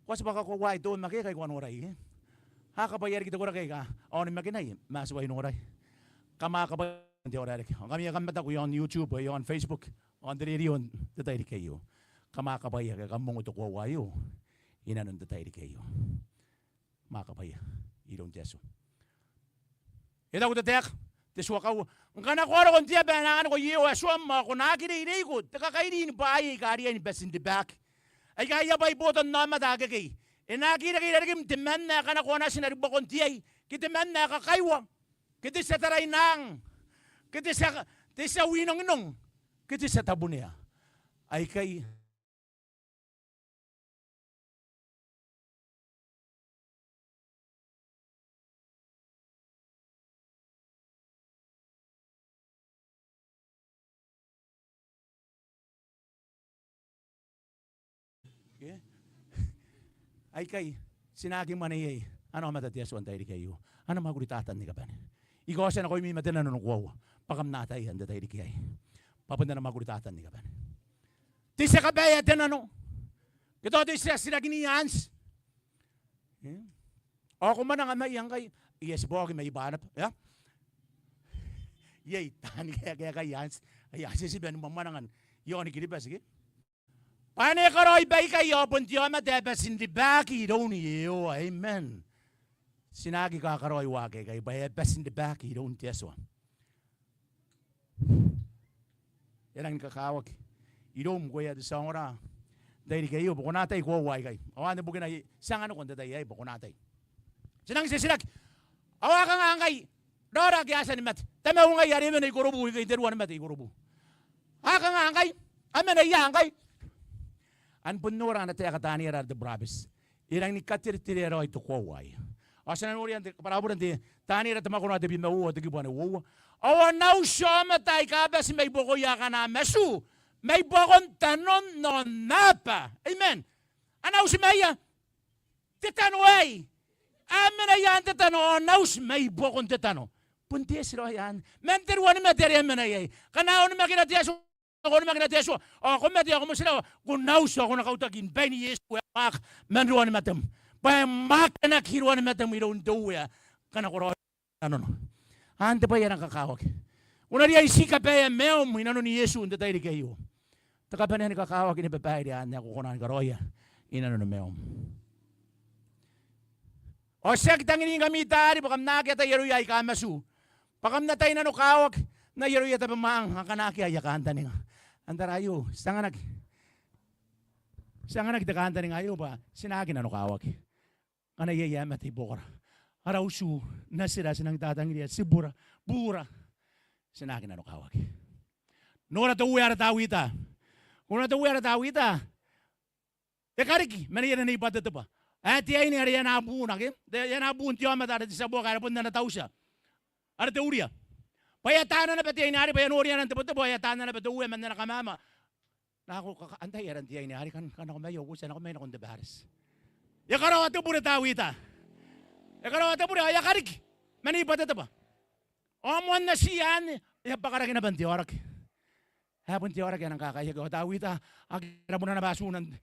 Ko a tibwa kakoauai toma ke kai ko a norai ke? A kabwaia riki te koraki aika a onimakinai ma a tibwa norai. Kam a kabwaia n te aorareke. Ao ngkami ae kam mataku i aon YouTube, i aon Facebook, i aon te rerio n te tairiki aio, kam a kabwaia ke kam ongo te koaua aio inanon te tairiki aio. Kam a kabwaia iroun te Atua. E taku te taeka, te tua kaua. Ngkana ko a roko n te aba ae na anganiko Iehova Atuam ao ko na aki reireiko te kakairi ni bwaai aika riai ni batinribaaki, aika aia bwai botannaomata akekei, e na aki reke i rarikim temanna ae kanakoa natina ribuakon te ai ke temanna ae kakaiwa ke te tia tarainang ke te tia, te tia winonginong ke te tia tabunea. Aikai Aikai ti na aki mwaneiai ana aomata te Atua n tairiki aio. Ana mwakuri Tatan ni kabane. I kaotia nakoimi ma te nano ni koaua bwa kam na ataia n te tairiki aei bwa bon ana mwakuri Tatan ni kabane. Te tia kabaea te nano ke tao te tia titirakinia anti. Ao ko mwananga mai ngkai, e a tibwa oki mai bwa naba, e a, iai taani kaekaekai anti ae a titiba ni mwamwananga i aoni Kiribati ke? Bwa ane e karaoi baikai ao bon te aomata ae batinribaaki iroun Iehova. Amen. Ti na aki kakaraoi waaki aikai bwa e a batinribaaki iroun te Atua. E rangi ni kakawaki iroum ngkoe ae ko tia n ongora n tairiki aio bwa ko na atai koaua aikai. Ao anne bukina ti anganiko n te tai aei bwa ko na atai. Ti nang titiraki. Ao a kanga ngkai raora ake a tia ni mate? Tamau ngai are e mena i Korobu ikekei, n te ruanimate i Korobu. A kanga ngkai? A mena ia ngkai? Ao bon nora ana taeka Taniera are te burabeti. E rangi ni katereterea raoi te koaua aei. Ao ti na noria n te kabwarabure n te Taniera te mwakoro ae tebwi ma uoua, te kibu ae uoua. Ao a na uti aomata aika bati mai buakoia akana matu mai buakon tanon aonnaba. Amen. A na uti mai ia te tano aei. A mena i aan te tano ao a na uti mai buakon te tano. Bon te eti raoi anne. Man te ruanimate are a mena iai. Ngkana a onimakina te Atua, ko onimakina te Atua ao ko mate ao ko motirawa, ko na uti ao ko na kautaki ni bain Iesu ae mwaaka man ruanimatem. Bwa e mwaakanaki ruanimatem iroun te Uea ngkana ko raoi nanona. Anne te bwai ae rang kakawaki. Ko na riai ti kabaea maium i nanon Iesu n te tairiki aio. Te kabanea ni kakawaki ni babaire anne ae ko kona ni karaoia i nanoni maium. Ao ti aki tangiringkami taari bwa kam na aki atai aroia aika matu, bwa kam na tai nanokawaki n ai aroia tabemwaang akana akea aia kantaninga. Ao n tara aio ti anganaki, ti anganaki te kantaninga aio bwa ti na aki nanokawaki. Ngkana iai ae mate i buakora, ara utu, natira, ti nang tatangiria, tibura, buura, ti na aki nanokawaki. Nora te Uea are Tawita. Ko nora te Uea are Tawita. E kariki ma neiere Nei Bateteba ae te aine are e a na buuna ke, e a na buu n te aomata are te tia buaka are bon ana tautia are te Uria. Bwa e a taana naba te aine arei, bwa e a nori ana n tebotebo, ao e a taana naba te Uea man ana kamama. Nako, antai aran te aine arei? Kam na nako mai, ao ko tia nako mai nakon te bareti. E karaoa te bure Tawita. E karaoa te bure ao e a kariki ma Nei Bateteba. Ao moan natiia anne e a bwakaraki naba n te aoraki. Ae bon te aoraki ae nang kakaiaki. Ao Tawita, ake rabuna naba atuna n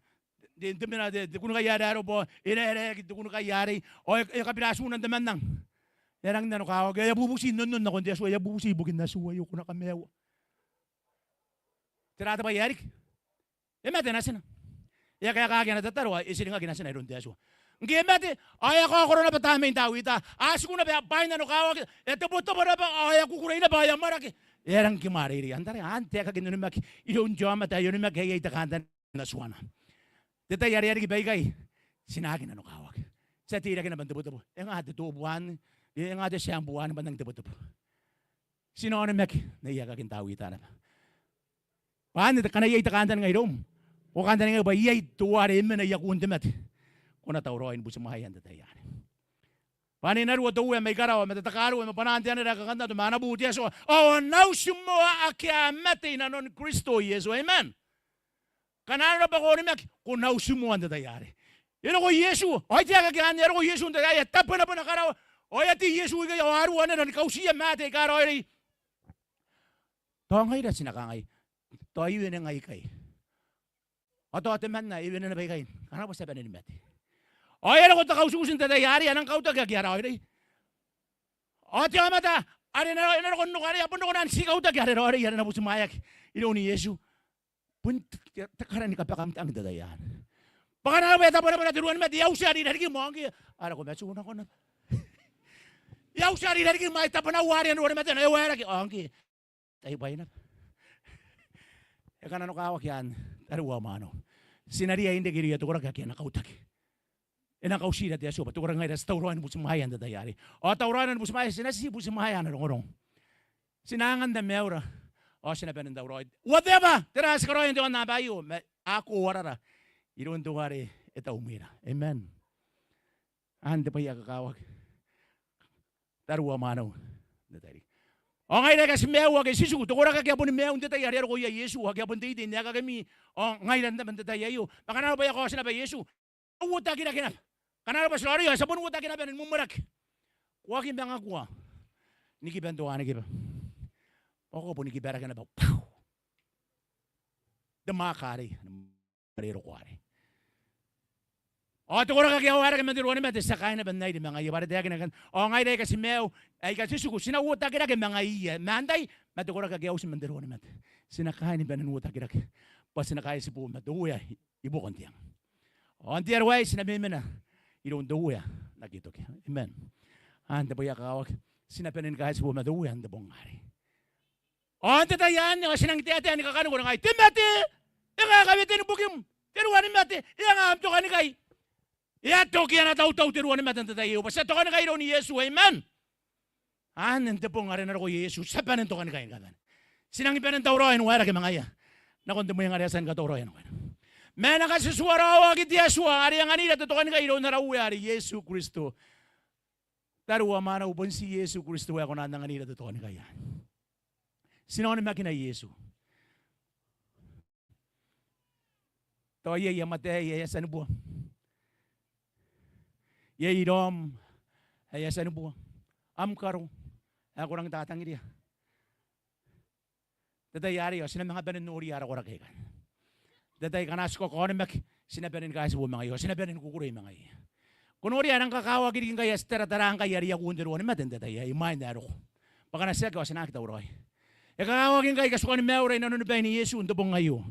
te, te mena, te kunnikai ae raero bwa e raeraeaki te kunnikai arei. Ao e kabira atuna n te mannang. E a rangi n nanokawaki ao e a bubuti n onnon nakon te Atua, e a bubuti ibukin atiu aio, ko na kamaiua. Tera te bwai ae riki? E mate natina. E a kaekaaki ana tataro ao e tiringaki natina iroun te Atua. Ngke e mate ao e a kaokoro naba tamnein Tawita. A tiku naba bwain nanokawaki, e tebotebo naba ao e a kukurei naba ao e amwarake. E a rangi ni kimwareirei. Antarai, anne te aekaki n onimaki iroun te aomata ae onimaki ae iai te kantaninga n Atuana. Te tai are e a riki baikai, ti na aki nanokawaki. Ti a teirake naba n tebotebo. E nga te tobu anne, e nga te tiambu anne bwa N nang tebotebo. Ti na onimaki n aia aekaki n Tawita naba. Bwa anne te, ngkana iai te kantaninga iroum, ko kantaningaia bwa iai teuare e mena iakun te mate, ko na tauraoi ni butimwaea n te tai anne. Bwa ane e na ruo te Uea mai karawa ma te takarua ma bwanaan te anera ae kakannato ma ana buu te Atua, ao a na uti moa ake a mate i nanon Kristo Iesu. Amen. Ngkana arona bwa ko onimaki, ko na uti moa n te tai arei. E roko Iesu, ao ai te aekaki anne, e roko Iesu n te tai ae tabwenabwena karawa, ao e a tei Iesu ikai ao a ruo anera ni kautiia maate aika raoiroi. Tao ngaira ti na kangai, tao I wene ngai ikai. Ao tao temanna e wene naba ikai, ngkana bwa ti a bane ni mate. Ao e a roko te kautikuti n te tai arei, a nang kautaki ake a raoiroi. Ao te aomata are e na, e na roko n roko arei, a bon roko naba n ti kautaki are raoiroi, are e na butimwaeaki iroun Iesu. Bon te, te, te kara ni kabakam tang n te tai anne. Bwa ngkana arona bwa e tabwenabwena te ruanimate, e a uti are i rarikim ao ngke, ara ko matu nako naba. E a uti are i rarikim, ai tabwena uaa are ruanimate, e na waerake ao ngke, tai bwai naba. E kananokawaki anne, tariu ao mwaneu. Ti na riai n reke irouia te koraki ake a na kautaki. E na kautira te Atua bwa te koraki ngaira ti tauraoi ni butimwaea n te tai arei. Ao tauraoina ni butimwaea, ti na ti butimwaea ana rongorongo. Ti na anganna maiura ao ti na bane n tauraoi. Whatever, tera ae ti karaoia n te aonnaba aio, ma a koa arara iroun teuare e taumwira. Amen. Anne te bwai ae kakawaki, tariu ao mwaneu, n te tairiki. Ao ngaira aika ti maiu ake ti tiku, te koraki ake a boni maiu n te tai are e a roko iai Iesu, ake a bon teitei n aekakimi, ao ngaira naba n te tai aio. Ma ngkana arona bwa e a kaoti naba Iesu, uotakirake naba. Ngkana arona bwa ti raoiroi ao ti a bon uotakirake naba ni mwemwerake. Ko aki manga kua ni kiba n te wanikiba. Ao ko boni kibarake naba. Pau. Te mwaaka arei, are e roko arei. Ao te koraki ake a waerake man te ruanimate, ti a kaai naba n airi ma ngaia. Bwa are taekinaki, ao ngaira aika ti maiu, aika ti tiku, ti na uotakirake ma ngaiia. Ma antai? Ma te koraki ake a uti man te ruanimate. Ti na kaai ni bane n uotakirake. Bwa ti na kaitiboo ma te Uea i buakon te anga. Ao n te aro aei ti na memena iroun te Uea n aki toki. Amen. Anne te bwai ae kakawaki, ti na bane ni kaitiboo ma te Uea n te bong arei. Ao n te tai anne ao ti nangi taetae ni kakaniko, ni kangai, te mate, e nga ae kawetean bukim? Te ruanimate, e nga am tokanikai? E a toki ana tautau te ruanimate n te tai aio bwa ti a tokanikai iroun Iesu. Amen. Anne n te bong are e na roko Iesu, ti a bane n tokanikai ni kabane. Ti nangi bane n tauraoi ni waerake ma ngaia nakon te mwenga are e a tia ni katauraoia nakoina. Ma e na katituaraoaki te Atua are e anganira te tokanikai iroun ara Uea are Iesu Kristo. Tariu ao mwaneu, bon ti Iesu Kristo ae kona n anganira te tokanikai anne. Ti na onimakina Iesu. Tao iai am ataei ae a tia ni bua. Iai raom ae a tia ni bua. Am karo ae ko rangi n tatangiria. N te tai arei ao ti na manga bane n noria ara koraki aikai. N te tai ngkana ti kakaonimaki, ti na bane ni kaitiboo ma ngaiia, ti na bane ni kukurei ma ngaiia. Ko noria, e rang kakawaki riki ngkai ae ti taratara ngkai are i akun te ruanimate n te tai aei, imwain ae e roko. Bwa ngkana ti aki ao ti na aki tauraoi. E kakawaki ngkai aika ti kani maiura i nanoni bain Iesu n te bong aio,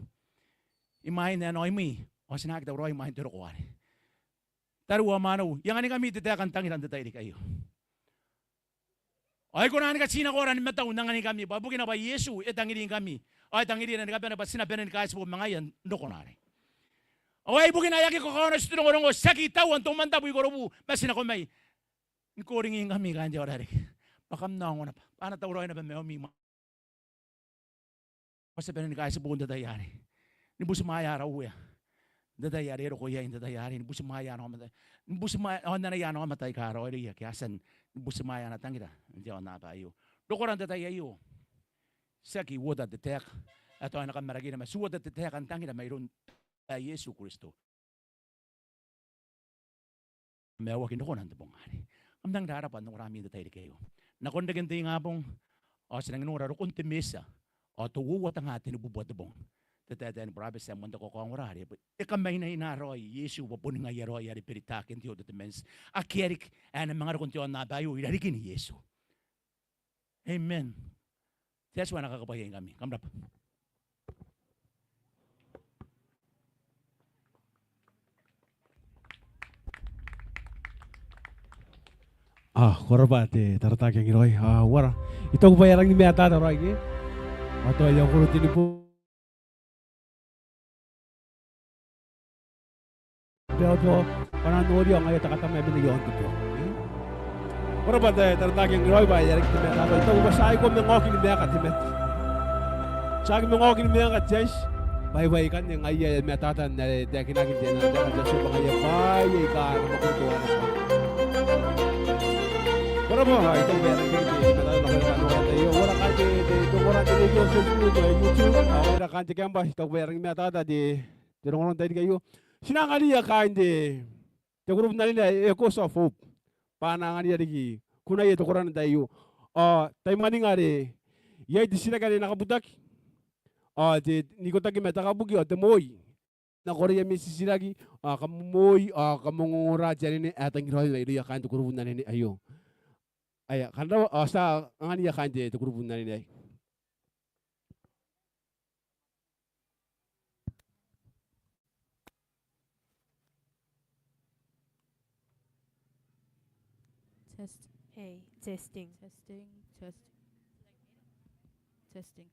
imwain ae e na imwina ao ti na aki tauraoi imwain te roko arei. Tariu ao mwaneu, I anganikami te taeka n tangira n te tairiki aio. Ao I kona ni katinakoa ara matau n anganikami, bwa ibukina bwa Iesu e tangiringkami. Ao e tangirira ni kabane bwa ti na bane ni kaitiboo ma ngaia n rokona arei. Ao ae ibukina ae aki kakaonoti te rongorongo, tiaki taua n te umwantabu i Korobu, ma ti nako mai ni koringingkami kaain te aorariki bwa kam na ongo naba, bwa a na tauraoi naba maiumi, bwa ti a bane ni kaitiboo n te tai arei, ni butimwaea ara Uea n te tai are e roko iai n te tai arei, ni butimwaea ana aomata, ni butimwaea aono n anaia ana aomata aika raoiroi ake a tia ni butimwaea ana tangira n te aonnaba aio. Rokora n te tai aio, tiaki uota te taeka ae tao e na kamarakiira, ma ti uota te taeka n tangira mairoun Iesu Kristo. Maiuakin rokona n te bong arei. Kam nang rarabwa n ongorami n te tairiki aio. Nakon reken te ingabong ao ti nangi nora rokon te Mesia, ao te uoua te nga tenibubua te bong te taetae ni burabeti ae moan te kakaongora arei, e kamainaina raoi Iesu bwa boni ngaia raoi are Berita Kentio Tetemanti, akea riki ae na manga roko n te aonnaba aio i rarikin Iesu. Amen. Te Atua na kakabwaiaingkami. Kam rabwa. A, ko rabwa te taratara Kiangiroi. A, uara. I taku bwa e a rangi ni matata raoi ke? Ao tao e a koro te nibo. Bwa, bwa, bwa ko na noria ngaia te katama ae mena i aon te bwai. Ko rabwa te taratara Kiangiroi bwa e a reke te matata. I taku bwa ti a aikoa manga oki ni maeka te mate. Ti a aki manga oki ni maeka te ianti. Bwa, bwa ikanne ngaia e matata n are taekinaki n te nano n te aro n te Atuba ngaia bwa iai aika a na mwakuri teuana. Ko rabwa, I taku bwa e a rangi ni matata nakoira kanoan te tai aio. Uara kaain te, te, te ongora n te radio, Facebook, e, YouTube, ao uara kaain te kambwa, I taku bwa e a rangi ni matata te, te rongorongo n tairiki aio. Ti na anganiia kaain te, te kurubu n anene ae Echoes of Hope bwa a na anganiia riki kunaia te koraki n tai aio. Ao tai mwaninga are iai te titiraki are e na kabutaki ao te, n ikotaki ma te kabuki ao te moi. Nakoraia ami titiraki ao kam moi ao kam ongongora te anene ae tangiraoi mairouia kaain te kurubu n anene aio. Aia, kam rabwa, ao ti a anganiia kaain te, te kurubu n anene aei. Test. Hey, testing. Testing, test. Testing.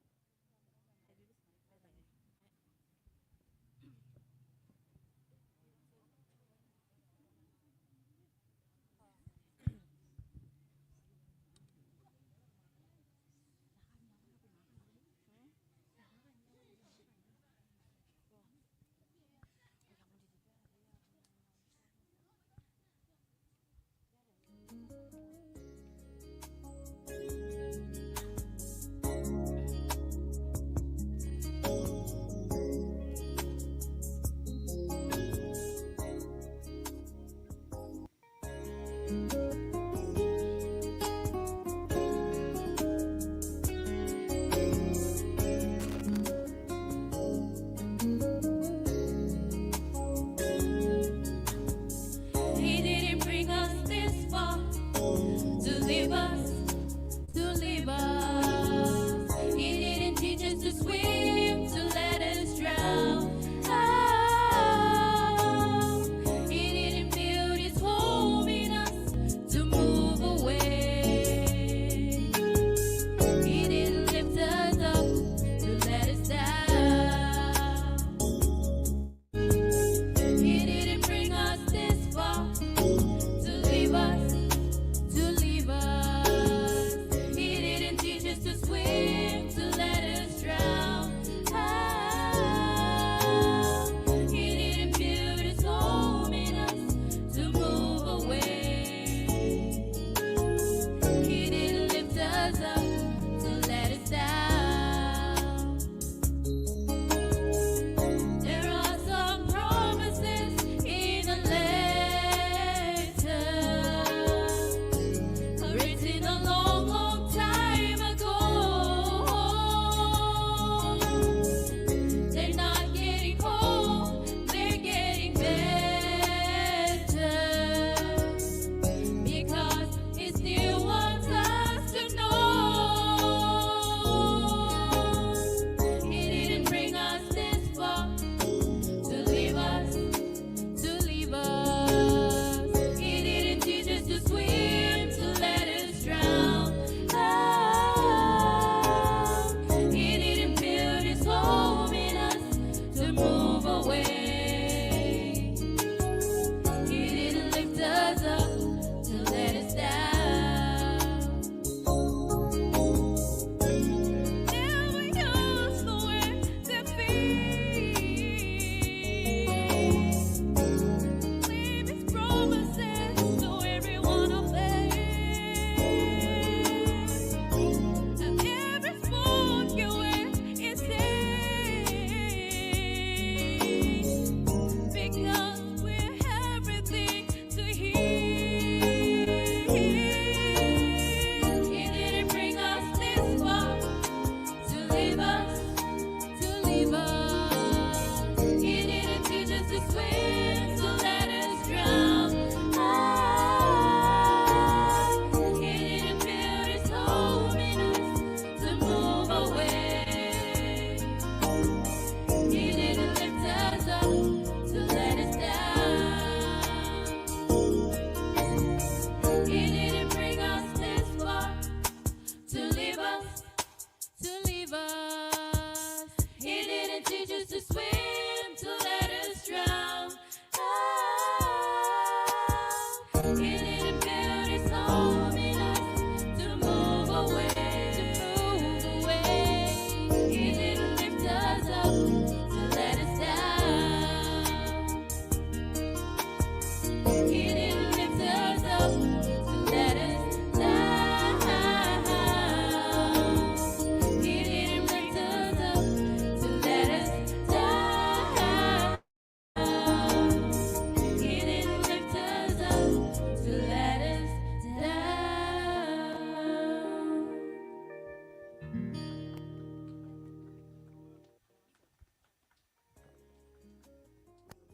Let us down.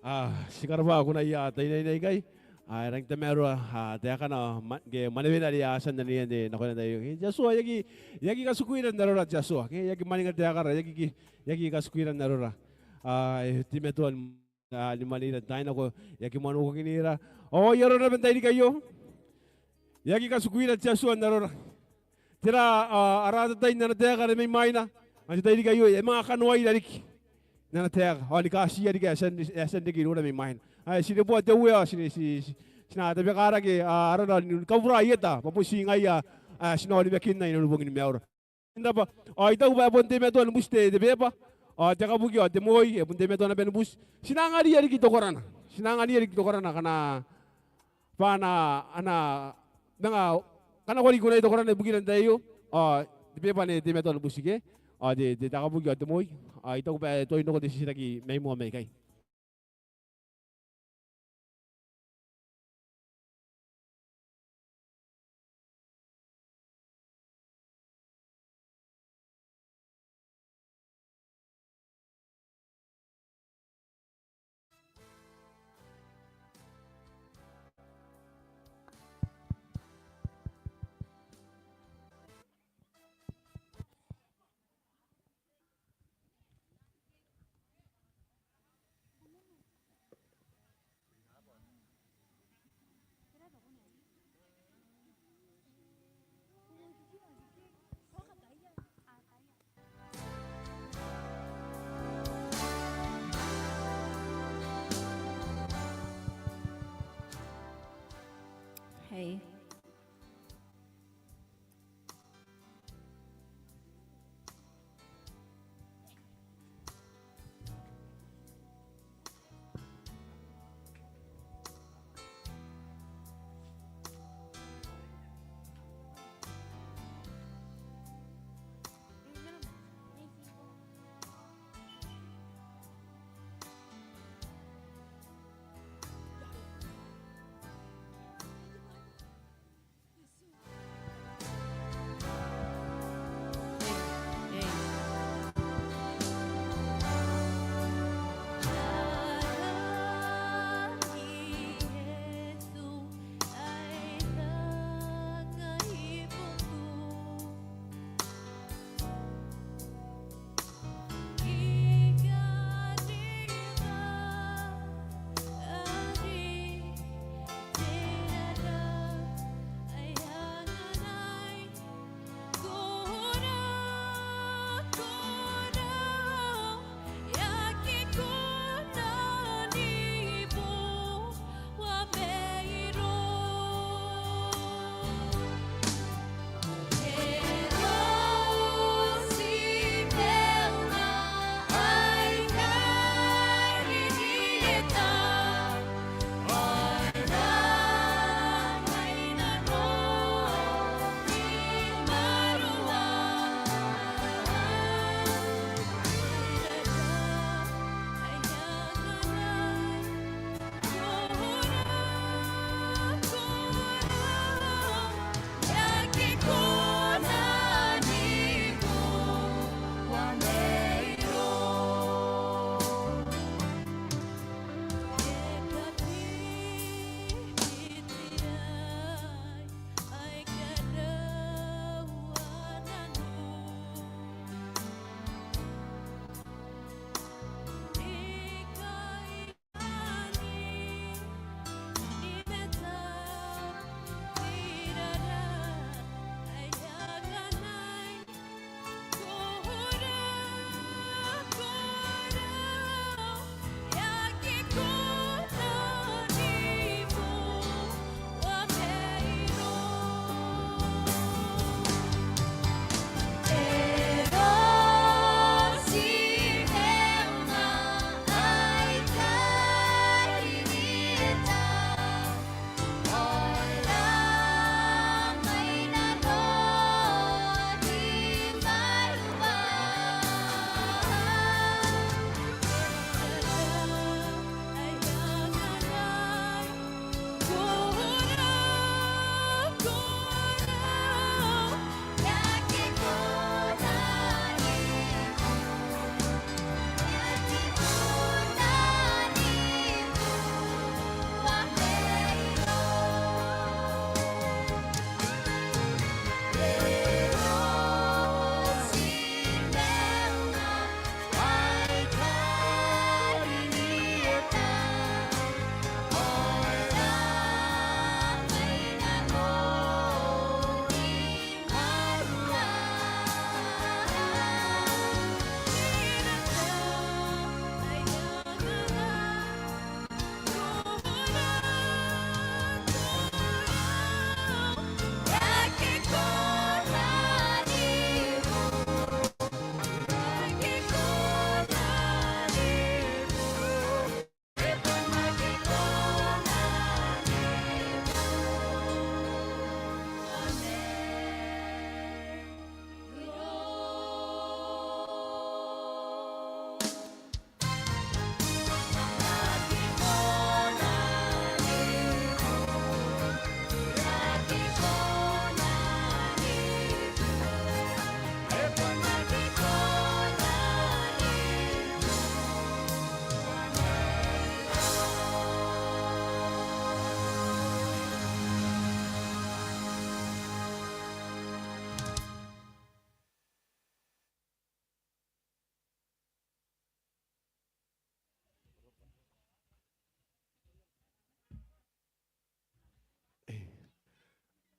A, ti karabwa kunaia ataeinnaine aikai. A, e rangi n tamaroa, a, taekana ma-, ke mwanewena are a tia n anenea nakoina n te tai aio. Ke, te Atua, I aki, I aki katikuira n arora, te Atua. Ke, I aki mwaninga taekara, I aki, I aki katikuira n arora. A, e teimatoa ni, a, ni mwaneira n taai nako, I aki mwaneuakinira. Ao ai arona naba n tairiki aio, I aki katikuira, te Atua, n arora. Tera, a, ara atatai n ana taeka are mai mwaina, ao n te tairiki aio, e manga kanoaira riki n ana taeka, ao ni katiia riki ae e a tia n, e a tia n reke iroura mai mwaina. Ae ti reboa te Uea, ao ti, ti, ti, ti na tabekarake, a, arora ni, ni kabura i eta, bwa bon ti ngaia ae ti na onimakinna inanon bongin maiura. N rabwa, ao I taku bwa e bon teimatoa ni buti te, te beba, ao te kabuki, ao te moi, e bon teimatoa naba ni buti. Ti na anganiia riki tokorana. Ti na anganiia riki tokorana, ngkana bwa a na, a na manga, ngkana ko a riki kunaia tokorana ibukina n te tai aio, ao te beba ane e teimatoa ni buti ke, ao te, te, te kabuki, ao te moi, ao I taku bwa e tuai n roko te titiraki mai moa mai ikai. Hey.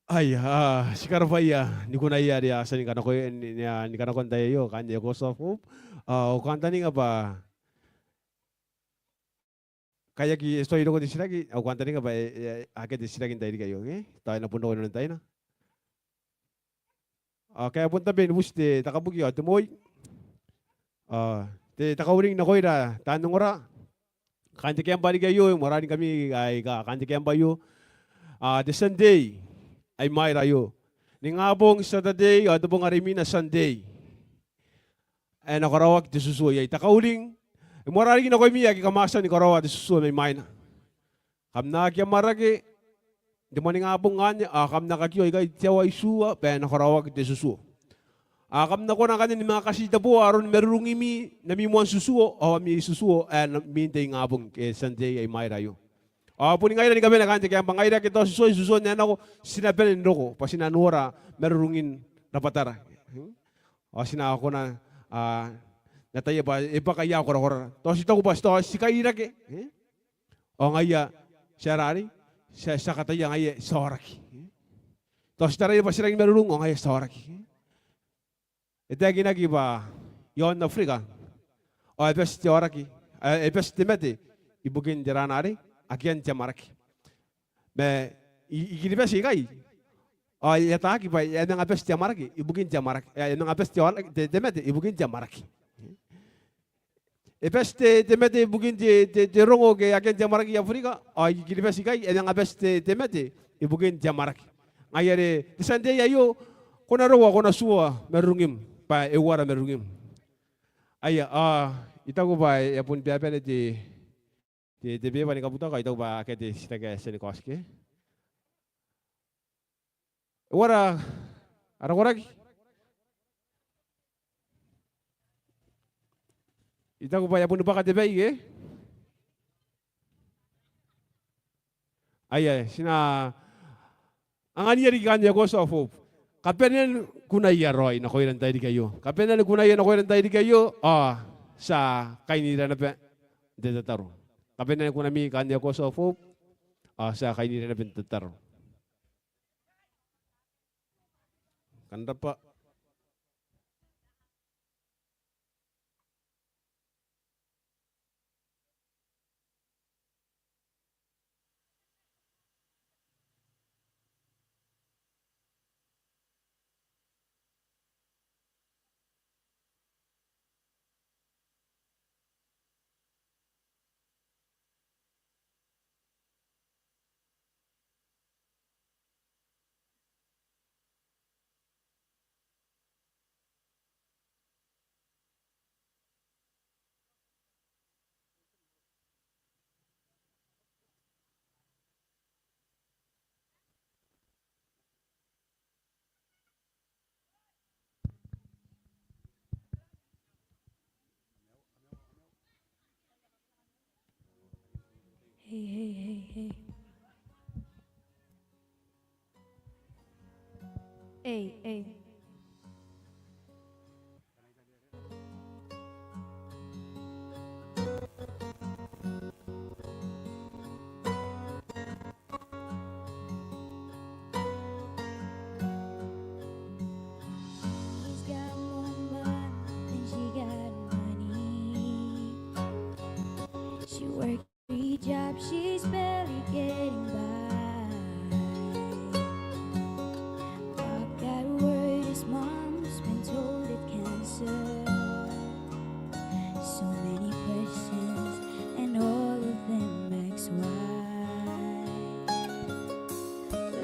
Aia, a, ti karabwaia ni kunaia are a tia ni kanakoi, ni, ni, a, ni kanakoi n tai aio, kaain te Echoes of Hope. A, au kantaninga bwa kai aki, e tuai roko te titiraki, au kantaninga bwa, e, e, akea te titiraki n tairiki aio, ke? Tao e na bon roko inanon taina. A, ke e a bon tabe ni buti te, te kabuki ao te moi. A, te, te kauring nakoira taan ongora. Kaain te camp riki aio, e moarara ngkami aika kaain te camp aio. A, te Sunday ae i mwaira aio. Ningabong Saturday, ao te bong are imwina Sunday. E na karaoaki te tutuo iai. Te kauring, e moarara riki nakoimi aika kam a tia ni karaoa te tutuo mai mwaina. Kam na aki amwarake n te moaningabong anne, ao kam na kakio ikai te aoa itiua, bwa e na karaoaki te tutuo. Ao kam na kona ngkanne ni manga katiteboa aron marurungimi, n ami moan tutuo, ao ami tutuo, ae n, imwin te ingabong, ke Sunday ae i mwaira aio. Ao boni ngaira ni kabane kaain te camp, ngaira ake tao ti tuoi tutuo n ae nako, ti na bane n roko, bwa ti na nora marurungin rabwatara. Hmm? Ao ti na kona, a, n ataia bwa e bwaka ia korakorara. Tao ti taku bwa ti tao ti kairake, e? Ao ngaia ti a rari, ti a, ti a kataia ngaia ti aoraki. Tao ti taraia bwa ti rangi ni marurung, ao ngaia ti aoraki. E taekinaki bwa i aon Aburika, ao e bati te aoraki, e, e bati te mate ibukin te rana are akean te amwarake. Ma i, i Kiribati ikai, ao e ataaki bwa e a manga bati te amwarake ibukin te amwarake, e a manga bati te aoraki, te, te mate ibukin te amwarake. E bati te, te mate ibukin te, te, te rongo ke akean te amwarake i Aburika, ao i Kiribati ikai, e a manga bati te, te mate ibukin te amwarake. Ngaia are te Sunday aio, ko na roko ao ko na tua marurungim, bwa e uara marurungim. Aia, a, I taku bwa e a bon bane te, te, te beba ni kabutako, ao I taku bwa akea te titiraki ae e a tia ni kaotiki. E uara ara koraki? I taku bwa e a boni bwaka te bai, ke? Aia, ti na anganiia riki kaain te Echoes of Hope. Kabanean kunaia raoi nakoira n tairiki aio. Kabanean kunaia nakoira n tairiki aio, ao ti a kainira naba n te tataro. Kabanean kunami kaain te Echoes of Hope, ao ti a kainira naba n te tataro. Kam rabwa. Hey, hey, hey, hey. Hey, hey. She's got one butt and she got money. She works three jobs, she's barely getting by. I've got word, his mom's been told it's cancer. So many questions, and all of them ask why.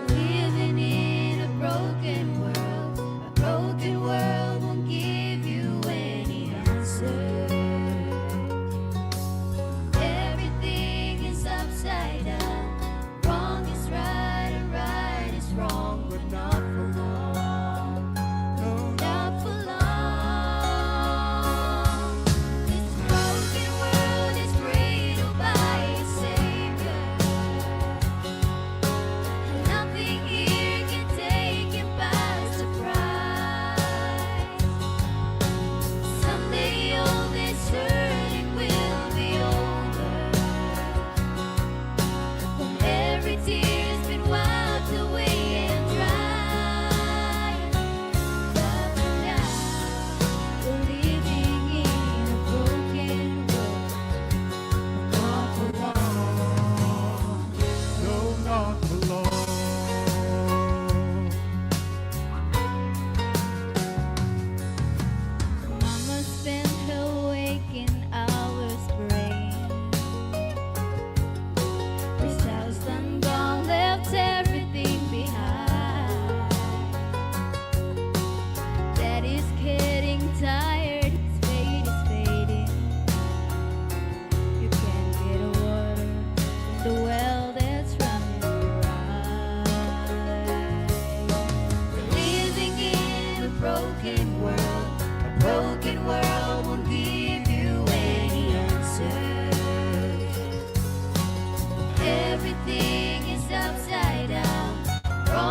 We're living in a broken world. A broken world won't give you any answer. Everything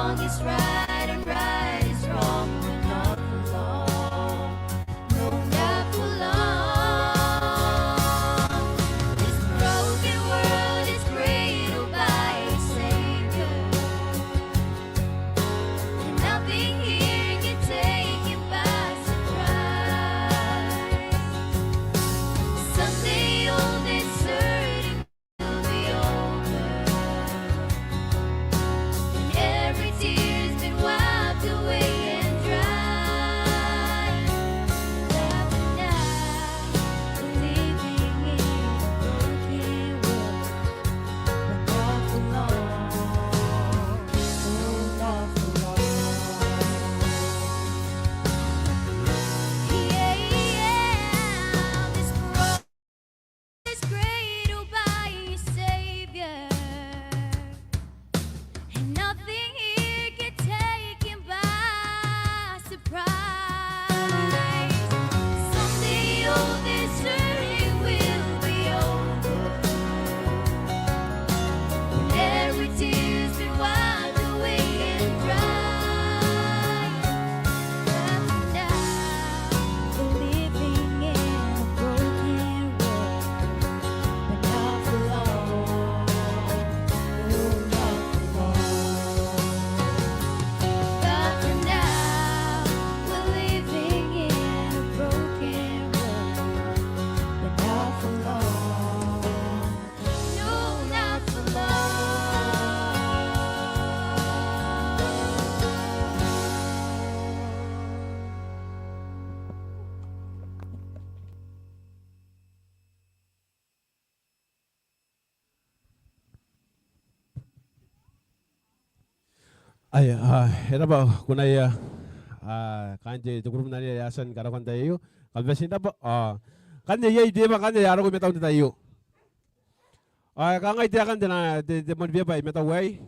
Wrong is right and right is wrong, but not for long. No, not for long. This broken world is cradled by a Savior, and nothing here can take him by surprise. Someday all this hurting will be over, and every tear's been wiped away and dry. But for now, we're living in a broken world, but not for long. Oh, not for long. Yeah, yeah, this world is cradled by a Savior, and nothing here can take him by surprise. Someday all this hurting will be over, and every tear's been wiped away and dry. But for now, we're living in a broken world, but not for long. Oh, not for long. But for now, we're living in a broken world, but not for long. No, not for long. Aia, a, e raba kunaia, a, kaain te, te kurubu n anene are a tia ni karaoa n te tai aio. Kam bati n raba, a, ngkanne iai te beba ngkanne ae a roko i matau n te tai aio. A, e kangai taekan te, te, te moan beba i matau aei.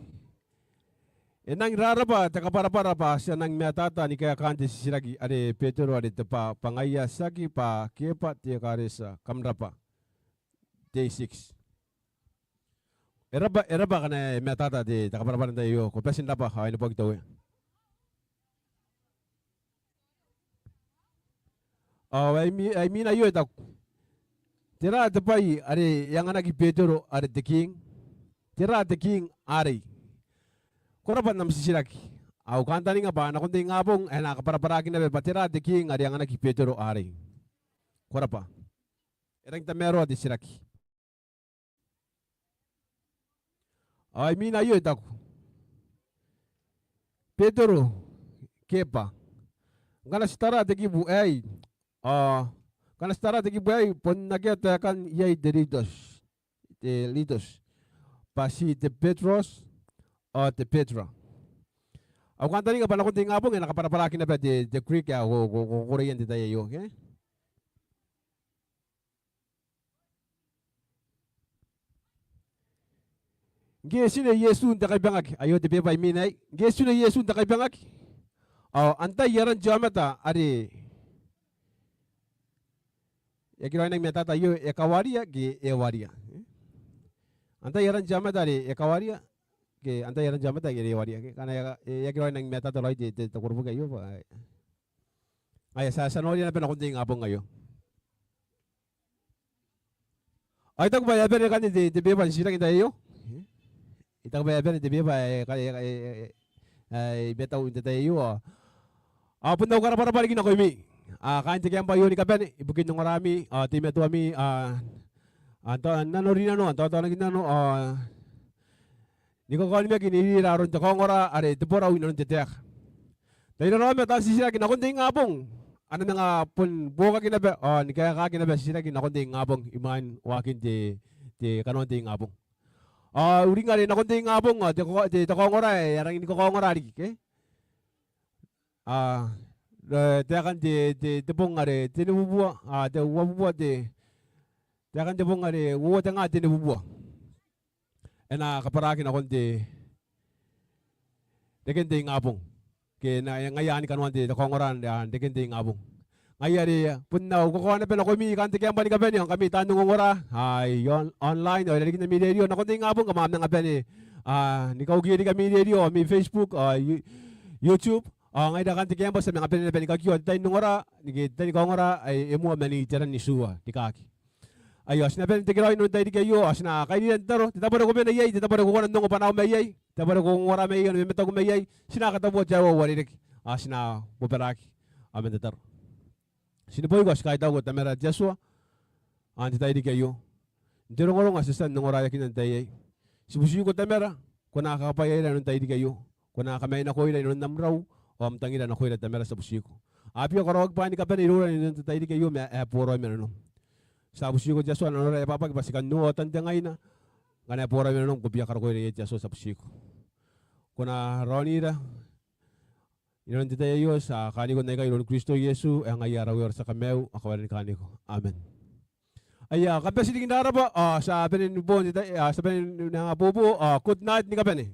E nang raraba te kabwarabwara bwa ti a nang matata ni kaekaan te titiraki are Betero are te bwa, bwa ngaia tiaki bwa Keba te ekaretia. Kam raba. Day six. E raba, e raba ngkana e matata te, te kabwarabwara n te tai aio, ko bati n raba, ao e neboaki te Uea. Ao ai mi-, ai mwiina aio e taku: Tera te bwai are e anganaki Betero are te king? Tera te king arei? Ko raba n am titiraki. Au kantaninga bwa nakon te ingabong e na kabwarabwaraki naba bwa tera te king are e anganaki Betero arei. Ko raba. E rangi n tamaroa te titiraki. Ao ai mwiina aio e taku: Betero, Keba, ngkana ti tara te kibu aei, ao ngkana ti tara te kibu aei, bon akea taekan iai te Litos, te Litos, bwa ti te Petros ao te Petra. Au kantaninga bwa nakon te ingabong e na kabwarabwaraki naba te, te Greek ae ko, ko, ko, ko koroia n te tai aio, ke? Ngke e tine Iesu n te kaibangaki, aio te beba i mwiina aei. Ngke e tine Iesu n te kaibangaki, ao antai aran te aomata are, e aki raoi nang matata aio, e kawaria ke e waria? Antai aran te aomata are e kawaria ke antai aran te aomata are e waria? Ke ngkana e aki, e aki raoi nang matata raoi te, te, te koroboki aio bwa, e, ngaia ti a, ti a noria naba nakon te ingabong aio. Ao I taku bwa e a bane ngkanne te, te beba n titiraki n te tai aio. I taku bwa e a bane te beba ae, ae, ae, ae, ae i matau n te tai aio. Ao bon au karabwarabwa riki nakoimi, a, kaain te kiamba aio ni kabane, ibukin ongorami, a, teimatoami, a, a, n tao, n nanorinano, n taotaonakinano, a, ni kakaonimaki n irira aron te kaongora are te borau inanon te taeka. Tai raraoma taan titiraki nakon te ingabong a na manga bon buokaki naba, ao ni kaekaki naba titiraki nakon te ingabong imwain waakin te, te kanoan te ingabong. Ao uringa are nakon te ingabong, ao te ko-, te, te kaongora ae a rangi ni kakaongora riki, ke? A, e, taekan te, te, te bong are tenibubua, a, te uabubua te, taekan te bong are uoua tenga tenibubua. E na kabwaraki nakon te, reken te ingabong. Ke na, ngaia anne kanoan te, te kaongora n, a, reken te ingabong. Ngaia are, bon au kaoka naba nakoimi kaain te kiamba ni kabane, ao ngkami taan ongongora, a, i on-, online, ao irarikin ami rerio, nakon te ingabong, kam a manga bane, Ao ni kauki riki ami rerio ao ami Facebook ao You-, YouTube. Ao ngaira kaain te campus ti a manga bane naba ni kakiio n te tai n ongora, ni ke te tai ni kaongora ae e moa man iteran itiua rikaaki. Aio, ao ti na bane n tekeraoi inanon te tairiki aio, ao ti na kairira n tataro, te tabo are ko mena iai, te tabo are ko kona n ongo bwanaau mai iai, te tabo are ko ongora mai iai, ao ni mamataku mai iai, ti na katabua te Atua ae uarereke, ao ti na bobaraki ao man tataro. Ti neboiko ao ti kaitauko Tamara te Atua, ao n te tairiki aio, n te rongorongo ae ti a tia n ongoraeakina n te tai aei. Ti butiko Tamara, ko na kakabwaiaira inanon te tairiki aio, ko na kamai nakoira inanon am rau, ao am tangira nakoira Tamara, ti a butiko. A bia karaoaki bwaai ni kabane iroura inanon te tairiki aio ma ae boraoi ma nanom. Ti a butiko te Atua, nanora e abwabwaki bwa ti kan noora otan te ngaina, ngkana e boraoi ma nanom ko bia karokoira iai te Atua, ti a butiko. Ko na raonira inanon te tai aio, ti a kaaniko n aikai iroun Kristo Iesu ae ngaia ara Uea ao ara tia Kamaiu, ao kawaira ni kaaniko. Amen. Aia, kam bati riki n rabwa, ao ti a bane ni bo n te tai, ao ti a bane n anga bobo, ao good night ni kabane.